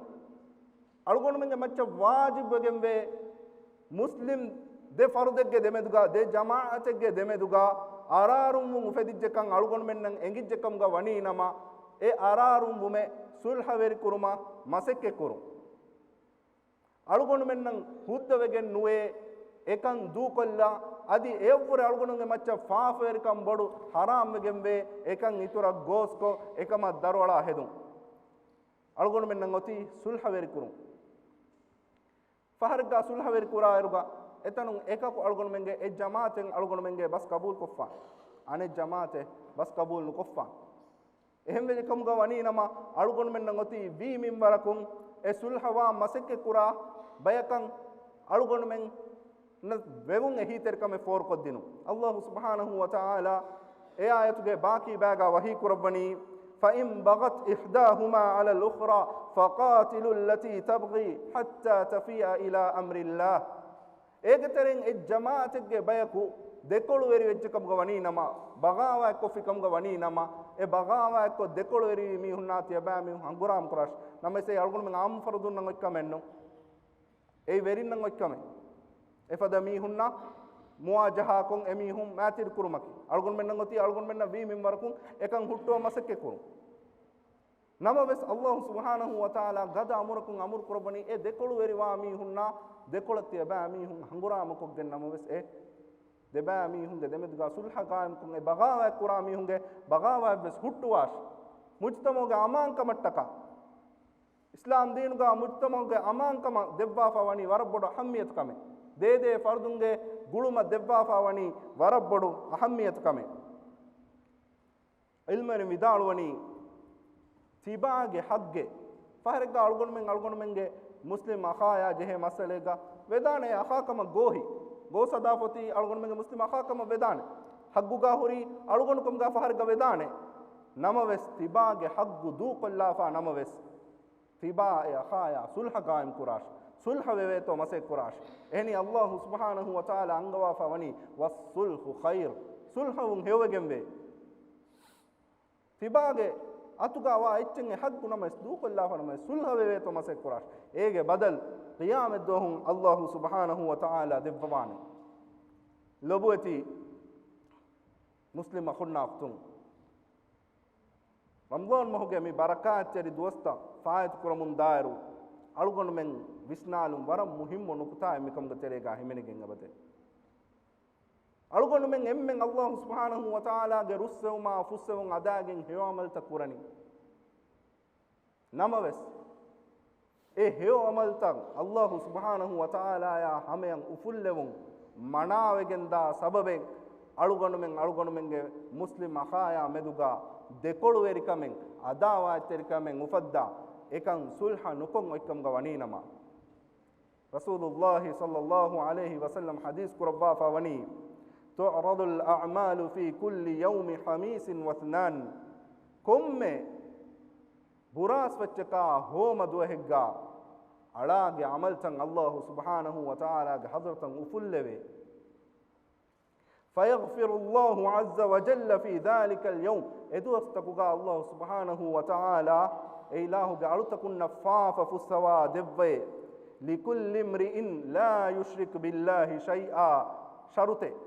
އަޅުގަނޑުމެންގެ މައްޗަށް ވާޖިބުވެގެންވޭ މުސްލިމް ދެ ފަރުދެއްގެ ދެމެދުގަ، ދެ ޖަމާޢަތެއްގެ ދެމެދުގަ އަރާރުންވުން އުފެދިއްޖެކަން އަޅުގަނޑުމެންނަށް އެނގިއްޖެކަމުގަ ވަނީ ނަމަ، އެ އަރާރުންވުމެއް ޞުލްޙަވެރިކުރުމަށް މަސައްކަތްކުރުން. އަޅުގަނޑުމެންނަށް ހުއްދަވެގެން ނުވޭ އެކަން ދޫކޮށްލާ، އަދި އެއަށްވުރެ އަޅުގަނޑުގެ މައްޗަށް ފާފަވެރިކަން ބޮޑު ޙަރާމްވެގެންވޭ އެކަން އިތުރަށް ގޯސްކޮށް އެކަމަށް ދަރުއަޅާ ހެދުން. އަޅުގަނޑުމެންނަށް އޮތީ ޞުލްޙަވެރިކުރުން. ފަހަރެއްގަ ޞުލްޙަވެރި ކުރާއިރުގަ އެތަނުން އެކަކު އަޅުގަނޑުމެންގެ އެއް ޖަމާޢަތެއް އަޅުގަނޑުމެންގެ ބަސް ޤަބޫލުކޮށްފާނެ. އަނެއް ޖަމާޢަތެއް ބަސް ޤަބޫލު ނުކޮށްފާނެ. އެހެންވެއްޖެ ކަމުގަ ވަނީ ނަމަ، އަޅުގަނޑުމެންނަށް އޮތީ ވީ މިންވަރަކުން އެ ޞުލްޙަވާން މަސައްކަތް ކުރާ ބަޔަކަށް އަޅުގަނޑުމެންނަށް ވެވުން އެހީތެރިކަމެއް ފޯރުކޮށްދިނުން. ﷲ ސުބްޙާނަހޫ ވަތަޢާލާ އެ އާޔަތުގެ ބާކީ ބައިގަ ވަޙީ ކުރައްވަނީ، فَإِن بَغَتْ إِحْدَاهُمَا عَلَى الْأُخْرَى فَقَاتِلُوا الَّتِي تَبْغِي حَتَّى تَفِيءَ إِلَى أَمْرِ اللَّهِ. އޭގެ ތެރެއިން އެއް ޖަމާޢަތެއްގެ ބަޔަކު ދެކޮޅުވެރިވެއްޖެ ކަމުގަ ވަނީ ނަމަ، ބަޣާވާތްކޮށްފި ކަމުގަ ވަނީ ނަމަ، އެ ބަޣާވާތްކޮށް ދެކޮޅުވެރިވި މީހުންނާ ތިޔަބައިމީހުން ހަނގުރާމަ ކުރާށި. ނަމަވެސް އެއީ އަޅުގަނޑުމެން ޢާއްމު ފަރުދުންނަށް އޮތް ކަމެއްނު. އެއީ ވެރިންނަށް އޮތް ކަމެއް. އެފަދަ މީހުންނާ މުވާޖަހާކޮށް އެމީހުން މައިތިރި ކުރުމަކީ. އަޅުގަނޑުމެންނަށް އޮތީ އަޅުގަނޑުމެންނަށް ވީ މިންވަރަކުން އެކަން ހުއްޓުވަން މަސައްކަތް ކުރުން. ނަމަވެސް، ﷲ ސުބްޙާނަހޫ ވަތަޢާލާ ގަދަ އަމުރަކުން އަމުރު ކުރައްވަނީ، އެ ދެކޮޅުވެރިވާ މީހުންނާ ދެކޮޅަށް ތިޔަބައިމީހުން ހަނގުރާމަކޮށްގެން ނަމަވެސް، އެ ދެބައިމީހުންގެ ދެމެދުގަ ޞުލްޙަ ޤާއިމްކޮށް، އެ ބަޣާވާތް ކުރާ މީހުންގެ ބަޣާވާތްވެސް ހުއްޓުވާށި. މުޖުތަމަޢުގެ އަމާންކަމަށްޓަކާ، އިސްލާމް ދީނުގަ މުޖްތަމަޢުގެ އަމާންކަމަށް ދެއްވާފަ ވަނީ ވަރަށް ބޮޑު އަހައްމިޔަތު ކަމެއް. ދޭދޭ ފަރުދުންގެ ގުޅުމަށް ދެއްވާފަ ވަނީ ވަރަށް ބޮޑު އަހައްމިޔަތު ކަމެއް. ޢިލްމުވެރިން ވިދާޅުވަނީ، ތިބާގެ ޙައްޤެއް. ފަހަރެއްގަ އަޅުގަނޑުމެން އަޅުގަނޑުމެންގެ މުސްލިމް އަޚާޔާ ޖެހޭ މައްސަލައެއްގަ ވެދާނެ، އެ އަޚާކަމަށް ގޯހި، ގޯސް ހަދާފަ އޮތީ އަޅުގަނޑުމެންގެ މުސްލިމް އަޚާކަމަށް ވެދާނެ. ޙައްޤުގަ ހުރީ އަޅުގަނޑުކަމުގަ ފަހަރެއްގަ ވެދާނެ. ނަމަވެސް، ތިބާގެ ޙައްޤު ދޫކޮށްލާފަ ނަމަވެސް، ތިބާ އެ އަޚާޔާ ޞުލްޙަ ޤާއިމް ކުރާށި، ޞުލްޙަ ވެވޭތޯ މަސައްކަތް ކުރާށި. އެހެނީ، ﷲ ސުބްޙާނަހޫ ވަތަޢާލާ އަންގަވާފަ ވަނީ، "وَالصُّلْحُ خَيْرٌ." ޞުލްޙަވުން ހެޔޮވެގެންވޭ. ތިބާގެ އަތުގަ ވާ އެއްޗެއް އެ ޙައްޤު ނަމަވެސް، ދޫކޮށްލާފަ ނަމަވެސް، ޞުލްޙަ ވެވޭތޯ މަސައްކަތް ކުރާށި. އޭގެ ބަދަލު ޤިޔާމަތްދުވަހު ﷲ ސުބްޙާނަހޫ ވަތަޢާލާ ދެއްވަވާނެ. ލޮބުވެތި މުސްލިމް އަޚުންނާ އުޚްތުން، ރަމަޟާން މަހުގެ މި ބަރަކާތްތެރި ދުވަސްތައް ފާއިތު ކުރަމުން ދާއިރު، އަޅުގަނޑުމެން ވިސްނާލުން ވަރަށް މުހިއްމު ނުކުތާއެއް މިކަމުގެ ތެރޭގަ ހިމެނިގެން އެބަދޭ. އަޅުގަނޑުމެން އެންމެން ﷲ ސުބްޙާނަހޫ ވަތަޢާލާގެ ރުއްސެވުމާ ފުއްސެވުން އަދާގެން ހެޔޮ ޢަމަލުތައް ކުރަނީ. ނަމަވެސް، އެ ހެޔޮ ޢަމަލުތައް ﷲ ސުބްޙާނަހޫ ވަތަޢާލާޔާ ހަމަޔަށް އުފުއްލެވުން މަނާވެގެންދާ ސަބަބެއް، އަޅުގަނޑުމެން އަޅުގަނޑުމެންގެ މުސްލިމް އަޚާޔާ މެދުގަ ދެކޮޅުވެރިކަމެއް، ޢަދާވާތްތެރިކަމެއް އުފައްދާ، އެކަން ޞުލްޙަ ނުކޮށް އޮތްކަމުގަ ވަނީނަމަ، ރަސޫލުﷲ ޞައްލަﷲ ޢަލައިހި ވަސައްލަމް ޙަދީޘް ކުރައްވާފަ ވަނީ، "تُعْرَضُ الْأَعْمَالُ فِي كُلِّ يَوْمِ خَمِيسٍ وَاثْنَانِ." ކޮންމެ ބުރާސްފައްޗަކާ ހޯމަ ދުވަހެއްގަ އަޅާގެ ޢަމަލުތައް ﷲ ސުބްޙާނަހޫ ވަތަޢާލާގެ ޙަޟްރަތަށް އުފުއްލެވޭ. فَيَغْفِرُ اللَّهُ عَزَّ وَجَلَّ فِي ذَلِكَ الْيَوْمِ. އެ ދުވަސްތަކުގަ ﷲ ސުބްޙާނަހޫ ވަތަޢާލާ އެ އިލާހުގެ އަޅުތަކުންނަށް ފާފަ ފުއްސަވާ ދެއްވައޭ. لِكُلِّ امْرِئٍ لَا يُشْرِكُ بِاللَّهِ شَيْئًا. ޝަރުޠެއް،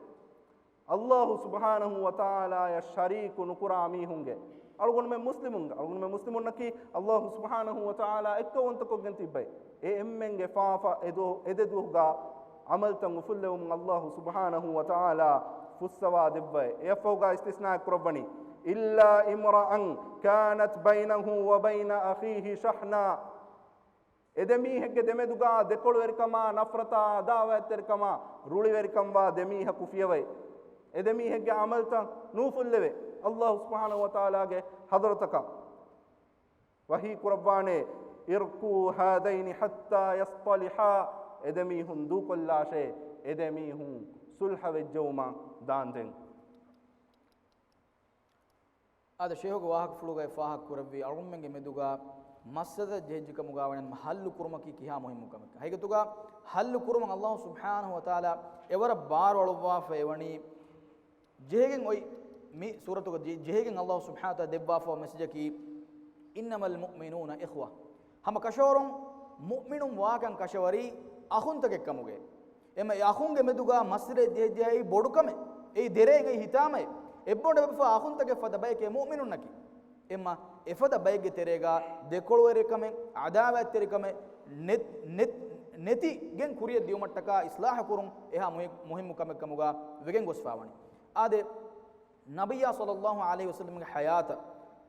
ﷲ ސުބްޙާނަހޫ ވަތަޢާލާޔަށް ޝަރީކު ނުކުރާ މީހުންގެ، އަޅުގަނޑުމެން މުސްލިމުންގެ، އަޅުގަނޑުމެން މުސްލިމުންނަކީ ﷲ ސުބްޙާނަހޫ ވަތަޢާލާ އެއްކައުވަންތަކޮށްގެން ތިއްބައި. އެ އެންމެންގެ ފާފަ އެ ދު-، އެ ދެ ދުވަހުގަ ޢަމަލުތައް އުފުއްލެވުމުން ﷲ ސުބްޙާނަހޫ ވަތަޢާލާ ފުއްސަވާ ދެއްވައޭ. އެއަށްފަހުގަ އިސްތިސްނާއެއް ކުރައްވަނީ، إِلَّا امْرَأً كَانَتْ بَيْنَهُ وَبَيْنَ أَخِيهِ شَحْنَةٌ. އެ ދެ މީހެއްގެ ދެމެދުގަ ދެކޮޅުވެރިކަމާ، ނަފްރަތާ، ޢަދާވާތްތެރިކަމާ، ރުޅިވެރިކަންވާ ދެ މީހަކު ފިޔަވައި، އެ ދެ މީހެއްގެ ޢަމަލުތައް ނޫފުއްލެވޭ. ﷲ ސުބްޙާނަހޫ ވަތަޢާލާގެ ޙަޟްރަތަކަށް ވަޙީ ކުރައްވާނެ، ارْقُوا هَذَيْنِ حَتَّىٰ يَصْطَلِحَا. އެ ދެ މީހުން ދޫކޮށްލާށޭ، އެ ދެ މީހުން ޞުލްޙަ ވެއްޖެއުމަށް ދާންދެން. އާދެ، ޝޭހުގެ ވާހަކަފުޅުގައި ފާހަގަ ކުރެއްވި އަޅުގަނޑުމެންގެ މެދުގަ މައްސަލަތައް ޖެހިއްޖެ ކަމުގަ ވަނީ ހައްލު ކުރުމަކީ ކިހާ މުހިއްމު ކަމެއް. ހަގީގަތުގަ ހައްލު ކުރުމަށް ﷲ ސުބްޙާނަހޫ ވަތަޢާލާ އެވަރަށް ބާރު އަޅުއްވާފަ އެވަނީ ޖެހިގެން އޮތް، މި ސޫރަތުގަ ޖެ-، ޖެހިގެން ﷲ ސުބްޙާނަހޫ ވަތަޢާލާ ދެއްވާފަ މެސެޖަކީ، إِنَّمَ الْمُؤْمِنُونَ إِخْوَةٌ. ހަމަ ކަށަވަރުން މުއުމިނުން ވާކަން ކަށަވަރީ އަޚުންތަކެއް ކަމުގައި. އެމަ އެ އަޚުންގެ މެދުގަ މައްސަލައެއް ޖެހިއްޖެ އެއީ ބޮޑު ކަމެއް. އެއީ ދެރައެއް، އެއީ ހިތާމައެއް. އެއްބައޮންނަ ބަފާ އަޚުންތަކެއް ފަދަ ބައެކޭ މުއުމިނުންނަކީ. އެމަ އެފަދަ ބައެއްގެ ތެރޭގަ ދެކޮޅުވެރިކަމެއް، ޢަދާވާތްތެރިކަމެއް ނެތް-، ނެތް-، ނެތިގެން ކުރިއަށް ދިއުމަށްޓަކާ އިޞްލާޙު ކުރުން އެހާ މުހި-، މުހިއްމު ކަމެއް ކަމުގަ ވެގެން ގޮސްފަ ވަނީ. އާދެ، ނަބިއްޔާ ޞައްލަﷲ ޢަލައިހި ވަސައްލަމްގެ ޙަޔާތަށް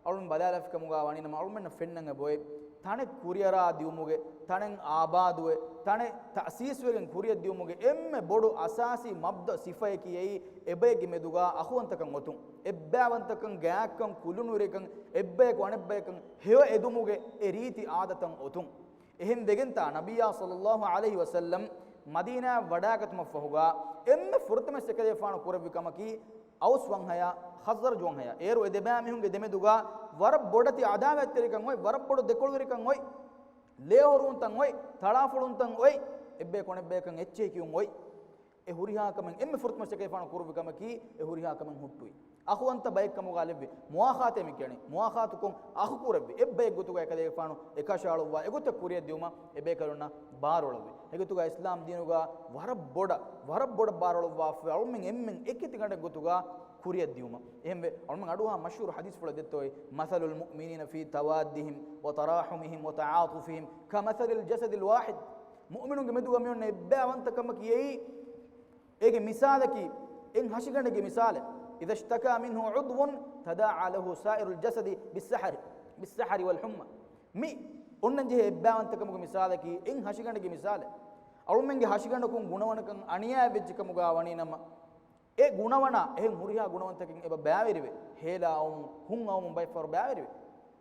އަޅުން ބަލާލަފިކަމުގަ ވަނީނަމަ، އަޅުމެންނަށް ފެންނަން އެބައޮތް، ތަނެއް ކުރިއަރާ ދިއުމުގެ، ތަނެއް އާބާދުވެ، ތަނެއް ތައުސީސްވެގެން ކުރިއަށް ދިއުމުގެ އެންމެ ބޮޑު އަސާސީ މަބްދަ ސިފަޔަކީ އެއީ، އެބައެއްގެ މެދުގަ އަޚުވަންތަކަން އޮތުން، އެއްބައިވަންތަކަން، ގާތްކަން، ކުލުނުއިރެކަން، އެއްބަޔަކު އަނެއްބަޔަކަށް ހެޔޮ އެދުމުގެ އެ ރީތި އާދަތައް އޮތުން. އެހެން ވެގެންތާ ނަބިއްޔާ ޞައްލަﷲ ޢަލައިހި ވަސައްލަމް މަދީނާއަށް ވަޑާގަތުމަށްފަހުގަ އެންމެ ފުރަތަމަ އެކަލޭފާނު ކުރެއްވި ކަމަކީ އައުސް ވަންހަޔާ، ޚަޒްރަޖު ވަންހަޔާ. އޭރު އެ ދެބައިމީހުންގެ ދެމެދުގަ ވަރަށް ބޮޑެތި އަދާވާތްތެރިކަން އޮތް، ވަރަށް ބޮޑު ދެކޮޅުވެރިކަން އޮތް، ލޭހޮރުވުންތައް އޮތް، ތަޅާފޮޅުންތައް އޮތް، އެއްބަޔަކު އަނެއްބަޔަކަށް އެއްޗެހި ކިޔުން އޮތް. އެ ހުރިހާ ކަމެއް އެންމެ ފުރަތަމަ އެކަލޭފާނު ކުރެއްވި ކަމަކީ އެ ހުރިހާ ކަމެއް ހުއްޓުވި. އަޚުވަންތަ ބައެއްކަމުގަ ލެއްވި. މުވާޚާތޭ މި ކިޔަނީ. މުވާޚާތުކޮށް އަޚު ކުރެއްވި. އެއްބައެއްގެ ގޮތުގަ އެކަލޭގެފާނު އެކަށައަޅުއްވާ އެގޮތަށް ކުރިއަށް ދިއުމަށް އެބޭކަލުންނަށް ބާރުއަޅުއްވި. އެގޮތުގަ އިސްލާމް ދީނުގަ ވަރަށް ބޮޑަށް، ވަރަށް ބޮޑަށް ބާރުއަޅުއްވާފަ އަޅުމެން އެންމެން އެކިތިގަނޑެއް ގޮތުގަ ކުރިއަށް ދިއުމަށް. އެހެންވެ، އަޅުމެން އަޑުއަހާ މަޝްހޫރު ޙަދީޘްފުޅެއް ދެއްތޯއި، مَثَلُ الْمُؤْمِنِينَ فِي تَوَادِّهِمْ وَتَرَاحُمِهِمْ وَتَعَاطُفِهِمْ كَمَثَلِ الْجَسَدِ الْوَاحِدِ. މުއުމިނުންގެ މެދުގަ މިއޮންނަ އެއްބައިވަންތަކަމަކީ އެއީ، އޭގެ މިސާލަކީ، އެއް ހަށިގަނޑެއްގެ މިސާލެއް. إِذَا اشْتَكَىٰ مِنْهُ عُضْوٌ تَدَاعَىٰ لَهُ سَائِرُ الْجَسَدِ بِالسَّهَرِ، بِالسَّهَرِ وَالْحُمَّىٰ. މި އޮންނަން ޖެހޭ އެއްބާވަންތަކަމުގެ މިސާލަކީ އެއް ހަށިގަނޑުގެ މިސާލެއް. އަޅުމެންގެ ހަށިގަނޑަކުން ގުނަވަނަކަން އަނިޔާވެއްޖެކަމުގަ ވަނީ ނަމަ، އެ ގުނަވަނާ އެހެން ހުރިހާ ގުނަވަންތަކެއް އެބަ ބައިވެރިވެ، ހޭލާ އައުމުން، ހުން އައުމުން ބައެއްފަހަރު ބައިވެރިވެ.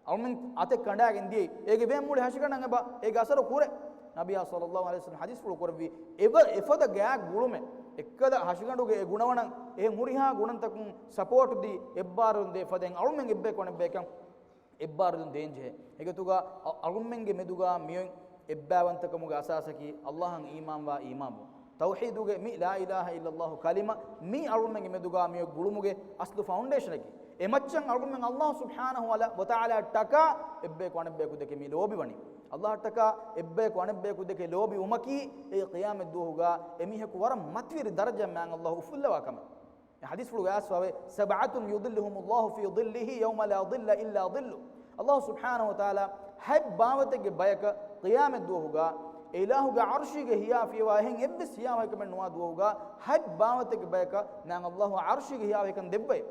އަޅުމެން އަތެއް ކަނޑާގެން ދިޔައީ، އޭގެ ވޭން މުޅި ހަށިގަނޑަށް އެބަ އޭގެ އަސަރު ކުރޭ. ނަބިޔާ ޞައްލައްލާހު ޢަލައިހި ވަސައްލަމަ ޙަދީޘްފުޅު ކުރެއްވި، އެވަ-، އެފަދަ ގާތް ގުޅުމެއް، އެއްކަލަ ހަށިގަނޑުގެ އެ ގުނަވަނަށް އެހެން ހުރިހާ ގުނަންތަކުން ސަޕޯޓް ދީ އެއްބާރުލުން ދޭ ފަދައިން އަޅުމެން އެއްބަޔަކު އަނެއްބަޔަކަށް އެއްބާރުލުން ދޭންޖެހޭ. އެގޮތުގަ އަ-، އަޅުމެންގެ މެދުގަ މިއޮތް އެއްބާވަންތަކަމުގެ އަސާސަކީ އައްލާހަށް އީމާންވާ އީމާންވުން. ތައުޙީދުގެ މި ލާ އިލާހަ އިއްލައްލާހު ކަލިމަ މީ އަޅުމެންގެ މެދުގަ މިއޮތް ގުޅުމުގެ އަސްލު ފައުންޑޭޝަނަކީ. އެމައްޗަށް އަޅުމެން އައްލާހު ސުބްޙާނަހު ވަ ތަޢާލާއަށްޓަކާ އެއްބަޔަކު އަނެއްބަޔަކު ދެކެ މި ލޯބިވަނީ. އައްލާހަށްޓަކާ އެއްބަޔަކު އަނެއްބަޔަކު ދެކެ ލޯބިވުމަކީ އެ ޤިޔާމަތް ދުވަހުގަ އެމީހަކު ވަރަށް މަތިވެރި ދަރަޖައަށް މާތް އައްލާހު އުފުއްލަވާ ކަމެއް. ޙަދީޘްފުޅުގައި އައިސްފަވޭ، "سَبْعَةٌ يُظِلُّهُمُ اللَّهُ فِي ظِلِّهِ يَوْمَ لَا ظِلَّ إِلَّا ظِلُّهُ." އައްލާހު ސުބްޙާނަހު ވަ ތަޢާލާ ހަތް ބާވަތެއްގެ ބަޔަކަށް ޤިޔާމަތް ދުވަހުގަ އެ އިލާހުގެ ޢަރުޝީގެ ހިޔާ ފިޔަވާ އެހެން އެއްވެސް ހިޔާވަހިކަމެއް ނުވާ ދުވަހުގަ ހަތް ބާވަތެއްގެ ބަޔަކަށް މާތް އައްލާހު ޢަރުޝީގެ ހިޔާވަހިކަން ދެއްވައޭ.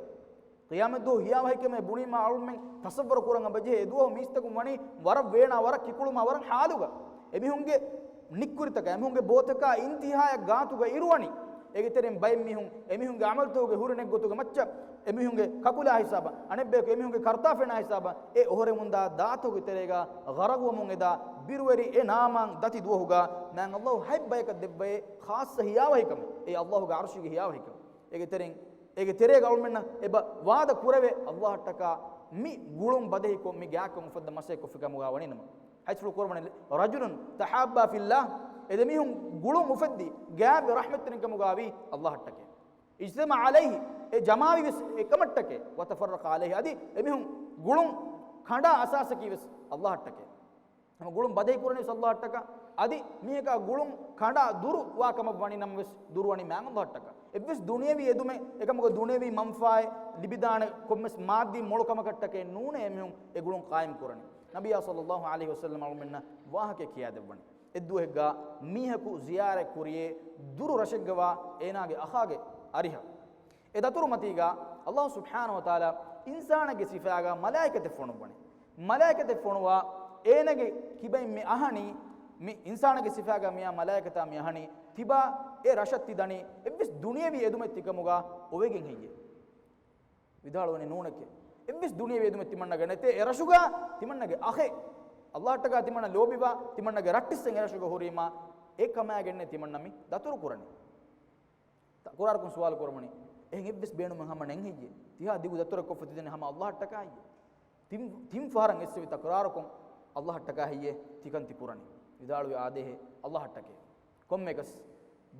ޤިޔާމަތް ދުވަހު ހިޔާވަހިކަމޭ ބުނީމާ އަޅުމެން ތަޞައްވަރު ކުރަން އެބަޖެހޭ އެ ދުވަހު މީސްތަކުން ވަނީ ވަރަށް ވޭނާ، ވަރަށް ކިކުޅުމާ، ވަރަށް ޙާލުގަ. އެމީހުންގެ ނިއްކުރިތަކާ، އެމީހުންގެ ބޯތަކާ އިންތިހާޔަށް ގާތުގަ އިރުވަނީ. އޭގެ ތެރެއިން ބައެއް މީހުން އެމީހުންގެ ޢަމަލުތަކުގެ ހުރި ނެތް ގޮތުގެ މައްޗަށް އެމީހުންގެ ކަކުލާ ހިސާބަށް، އަނެއްބަޔަކު އެމީހުންގެ ކަރުތާ ފެނާ ހިސާބަށް އެ އޮހޮރެމުންދާ ދާތަކުގެ ތެރޭގަ ޣަރަޤުވަމުން އެދާ ބިރުވެރި އެ ނާމާން ދަތި ދުވަހުގަ މާތް އައްލާހު ހަތް ބަޔަކަށް ދެއްވައޭ ޚާއްޞަ ހިޔާވަހިކަމެއް. އެ އައްލާހުގެ ޢަރުޝީގެ ހިޔާވަހިކަން. އޭގެ ތެރެއިން، އޭގެ ތެރޭގަ އަޅުމެންނަށް އެބަ ވާދަ ކުރެވޭ، އައްލާހަށްޓަކާ މި ގުޅުން ބަދަހިކޮށް މި ގާތްކަން އުފައްދަން މަސައްކަތް ކޮށްފި ކަމުގަ ވަނީ ނަމަ. ޙަދީޘްފުޅު ކުރައްވަނީ، "رَجُلٌ تَحَابَّا فِي اللَّهِ." އެ ދެމީހުން ގުޅުން އުފެއްދި، ގާތް ރަޙްމަތްތެރިން ކަމުގަ ވީ އައްލާހަށްޓަކޭ. اجتمعا عليه، އެ ޖަމާވީ ވެސް އެކަމަށްޓަކޭ. وتفرقا عليه، އަދި އެމީހުން ގުޅުން ކަނޑާ އަސާސަކީ ވެސް އައްލާހަށްޓަކޭ. ހަމަ ގުޅުން ބަދަހި ކުރަނީ ވެސް އައްލާހަށްޓަކާ. އަދި މީހަކާ ގުޅުން ކަނޑާ ދުރު ވާ ކަމަށް ވަނީ ނަމަ ވެސް ދުރުވަނީ މާތް އައްލާހަށްޓަކާ. އެއްވެސް ދުނިޔަވީ އެދުމެއް، އެކަމަކު ދުނިޔަވީ މަންފާއެއް ލިބިދާނެ ކޮންމެސް މާއްދީ މޮޅު ކަމަކަށްޓަކައެއް ނޫނޭ އެމީހުން އެ ގުޅުން ޤާއިމް ކުރަނީ. ނަބިއްޔާ ޞައްލައްލާހު ޢަލައިހި ވަސައްލަމަ އަޅުމެންނަށް ވާހަކައެއް ކިޔާދެއްވަނީ. އެއްދުވަހެއްގަ މީހަކު ޒިޔާރަތް ކުރިޔޭ ދުރު ރަށެއްގަވާ އޭނާގެ އަޚާގެ އަރިހަށް. އެ ދަތުރު މަތީގަ އައްލާހު ސުބްޙާނަހު ވަ ތަޢާލާ އިންސާނެއްގެ ސިފައިގަ މަލާއިކަތެއް ފޮނުއްވަނީ. މަލާއިކަތެއް ފޮނުވާ އޭނަގެ ކިބައިން މި އަހަނީ، މި އިންސާނެއްގެ ސިފައިގަ މިއާ މަލާއިކަތާ މި އަހަނީ، ތިބާ އެ ރަށަށް ތި ދަނީ އެއްވެސް ދުނިޔަވީ އެދުމެއް ތިކަމުގަ އޮވެގެން ހެއްޔޭ؟ ވިދާޅުވަނީ ނޫނެކޭ. އެއްވެސް ދުނިޔެވި އެދުމެއް ތިމަންނަގެ ނެތޭ. އެ ރަށުގަ ތިމަންނަގެ އަޚެއް، އައްލާހަށްޓަކާ ތިމަންނަ ލޯބިވާ، ތިމަންނަގެ ރައްޓިއްސެއް އެ ރަށުގަ ހުރީމާ، އެ ކަމާގެންނޭ ތިމަންނަ މި ދަތުރު ކުރަނީ. ތަކުރާރުކޮށް ސުވާލު ކުރަމުނީ، އެހެން އެއްވެސް ބޭނުމެއް ހަމަ ނެތް ހެއްޔޭ؟ ތިހާ ދިގު ދަތުރެއް ކޮށްފަ ތިދެނީ ހަމަ އައްލާހަށްޓަކާ ހެއްޔޭ؟ ތިން، ތިން ފަހަރަށް އެއްސެވި ތަކުރާރުކޮށް އައްލާހަށްޓަކާ ހެއްޔޭ ތިކަން ތި ކުރަނީ؟ ވިދާޅުވި އާދޭހޭ އައްލާހަށްޓަކޭ. ކޮންމެއަކަސް،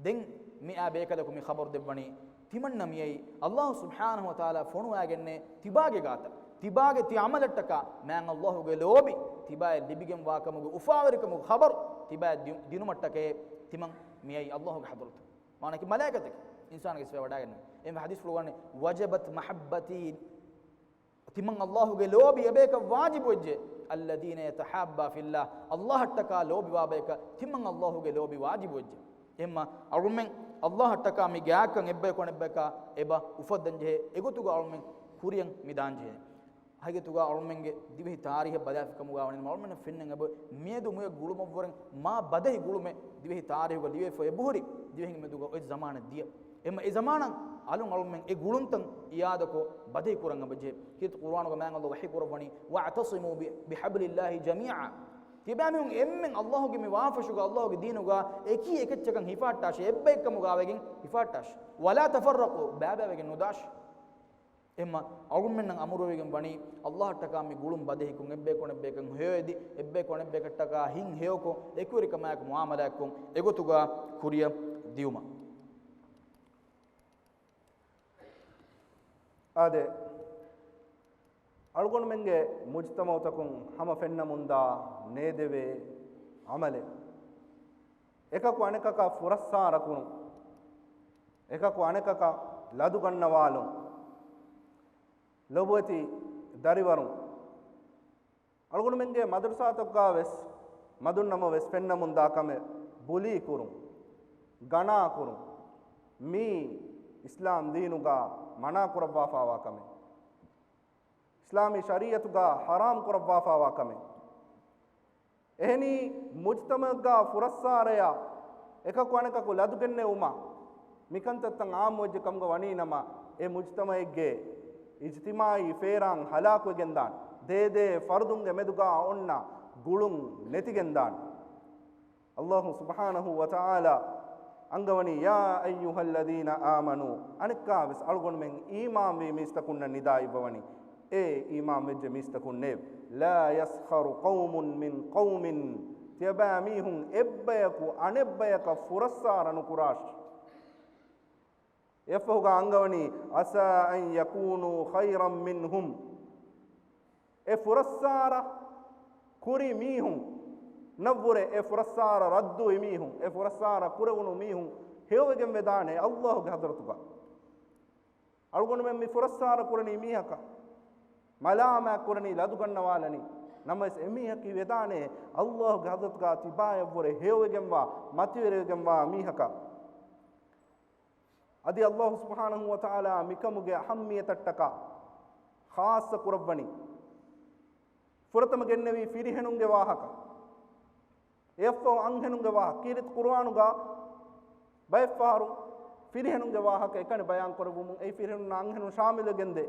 ދެން މިއާ ބޭކަލަކު މި ޚަބަރު ދެއްވަނީ، ތިމަންނަ މިއައީ އައްލާހު ސުބްޙާނަހު ވަ ތަޢާލާ ފޮނުވައިގެންނޭ ތިބާގެ ގާތަށް، ތިބާގެ ތި ޢަމަލަށްޓަކާ މާތް އައްލާހުގެ ލޯބި، ތިބާއަށް ލިބިގެންވާކަމުގެ އުފާވެރިކަމުގެ ޚަބަރު ތިބާއަށް ދި-، ދިނުމަށްޓަކައޭ ތިމަން މިއައީ އައްލާހުގެ ޙަޟްރަތު. މާނައަކީ މަލާއިކަތެކޭ އިންސާނެއްގެ ސިފައި ވަޑައިގެންނެވި. އެހެންވެ ޙަދީޘްފުޅު ވަނީ، "وَجَبَتْ مَحَبَّتِي." ތިމަން އައްލާހުގެ ލޯބި އެބަޔަކަށް ވާޖިބުވެއްޖެ. "الَّذِينَ يَتَحَابَّا فِي اللَّهِ." އައްލާހަށްޓަކާ ލޯބިވާ ބަޔަކަށް ތިމަން އައްލާހުގެ ލޯބި ވާޖިބުވެއްޖެ. އެހެންމަ އަޅުމެން އައްލާހަށްޓަކާ މި ގާތްކަން އެއްބަޔަކު އަނެއްބަޔަކާ އެބަ އުފައްދަންޖެހޭ އެގޮތުގަ އަޅުމެން ކުރިޔަށް މި ދާންޖެހޭ. ހަގީގަތުގަ އަޅުމެންގެ ދިވެހި ތާރީހަށް ބަލާފިކަމުގަ ވަނީ އަޅުމެންނަށް ފެންނަން އެބަ މިއަދު މިއޮތް ގުޅުމަށްވުރެން މާ ބަދަހި ގުޅުމެއް ދިވެހި ތާރީހުގަ ލިޔެފަ އެބަހުރި ދިވެހިން މެދުގަ އޮތް ޒަމާނެއް ދިޔަ. އެމަ އެ ޒަމާނަށް އަލުން އަޅުމެން އެ ގުޅުންތައް އިއާދަކޮށް ބަދަހި ކުރަން އެބަޖެހޭ. ކީރިތި ޤުރުއާނުގަ މާތް އައްލާހު ވަޙީ ކުރައްވަނީ، "وَاعْتَصِمُوا ބި، بِحَبْلِ اللَّهِ جَمِيعًا." ތިބާމީހުން އެންމެން އައްލާހުގެ މި ވާފަށުގަ އައްލާހުގެ ދީނުގަ އެކީ އެކައްޗަކަށް ހިފާއްޓާށޭ، އެއްބައެއްކަމުގަވެގެން ހިފާއްޓާށޭ. "وَلَا تَفَرَّقُوا." ބައިބައިވެގެން ނުދާށޭ. އެހެންމަ އަޅުމެންނަށް އަމުރުވެގެން ވަނީ އައްލާހަށްޓަކާ މި ގުޅުން ބަދަހިކޮށް، އެއްބަޔަކު އަނެއްބަޔަކަށް ހެޔޮއެދި، އެއްބަޔަކު އަނެއްބަޔަކަށްޓަކާ ހިތް ހެޔޮކޮށް، އެކުވެރިކަމާއެކު މުޢާމަލާތްކޮށް، އެގޮތުގަ ކުރިއަށް ދިޔުމަށް. އާދެ، އަޅުގަނޑުމެންގެ މުޖްތަމަޢުތަކުން ހަމަ ފެންނަމުންދާ ނޭދެވޭ ޢަމަލެއް. އެކަކު އަނެކަކަށް ފުރައްސާރަކުރުން، އެކަކު އަނެކަކަށް ލަދުގަންނަވާލުން، ލޮބުވެތި ދަރިވަރުން، އަޅުގަނޑުމެންގެ މަދަރުސާތަކުގަ ވެސް މަދުންނަމަ ވެސް ފެންނަމުންދާ ކަމެއް ބުލީ ކުރުން، ގަނާ ކުރުން، މީ އިސްލާމް ދީނުގަ މަނާ ކުރައްވާފާވާ ކަމެއް. އިސްލާމީ ޝަރީޢަތުގަ ޙަރާމް ކުރައްވާފާވާ ކަމެއް. އެހެނީ، މުޖްތަމަޢުގަ ފުރައްސާރަޔާ އެކަކު އަނެކަކު ލަދުގެންނެވުމަށް މިކަންތައްތައް އާއްމުވެއްޖެ ކަމުގަ ވަނީނަމަ، އެ މުޖްތަމަޢެއްގެ އިޖްތިމާޢީ ފޭރާން ހަލާކުވެގެންދާނެ. ދޭދޭ ފަރުދުންގެ މެދުގަ އޮންނަ ގުޅުން ނެތިގެންދާނެ. އައްލާހު ސުބްޙާނަހު ވަތަޢާލާ އަންގަވަނީ، يا أيها الذين آمنوا، އަނެއްކާވެސް އަޅުގަނޑުމެން އީމާންވި މީސްތަކުންނަށް ނިދާ އިއްވަވަނީ، އޭ އީމާންވެއްޖެ މީސްތަކުންނޭވެ! لا يسخر قوم من قوم، ތިޔަބައިމީހުން އެއްބަޔަކު އަނެއްބަޔަކަށް ފުރައްސާރަ ނުކުރާށި. އެއަށްފަހުގަ އަންގަވަނީ، عسى أن يكونوا خيرا منهم، އެ ފުރައްސާރަ ކުރި މީހުން ނަށްވުރެ، އެ ފުރައްސާރަ ރައްދުވި މީހުން، އެ ފުރައްސާރަ ކުރެވުނު މީހުން ހެޔޮވެގެން ވެދާނެ އައްލާހުގެ ޙަޟްރަތުގަ. އަޅުގަނޑުމެން މި ފުރައްސާރަ ކުރަނީ މީހަކަށް، މަލާމާތް ކުރަނީ، ލަދުގަންނަވާލަނީ. ނަމަވެސް އެމީހަކީ ވެދާނެ އައްލާހުގެ ޙަޟްރަތުގަ ތިބާޔަށްވުރެ ހެޔޮވެގެންވާ، މަތިވެރިވެގެންވާ މީހަކަށް. އަދި އައްލާހު ސުބްޙާނަހު ވަތަޢާލާ މިކަމުގެ އަހައްމިޔަތަށްޓަކާ ޚާއްޞަ ކުރައްވަނީ، ފުރަތަމަ ގެންނެވީ ފިރިހެނުންގެ ވާހަކަ. އެއަށްފަހު އަންހެނުންގެ ވާހަކަ. ކީރިތި ޤުރުއާނުގަ ބައެއްފަހަރު ފިރިހެނުންގެ ވާހަކަ އެކަނި ބަޔާން ކުރެއްވުމުން، އެއީ ފިރިހެނުންނާ އަންހެނުން ޝާމިލުވެގެންދޭ.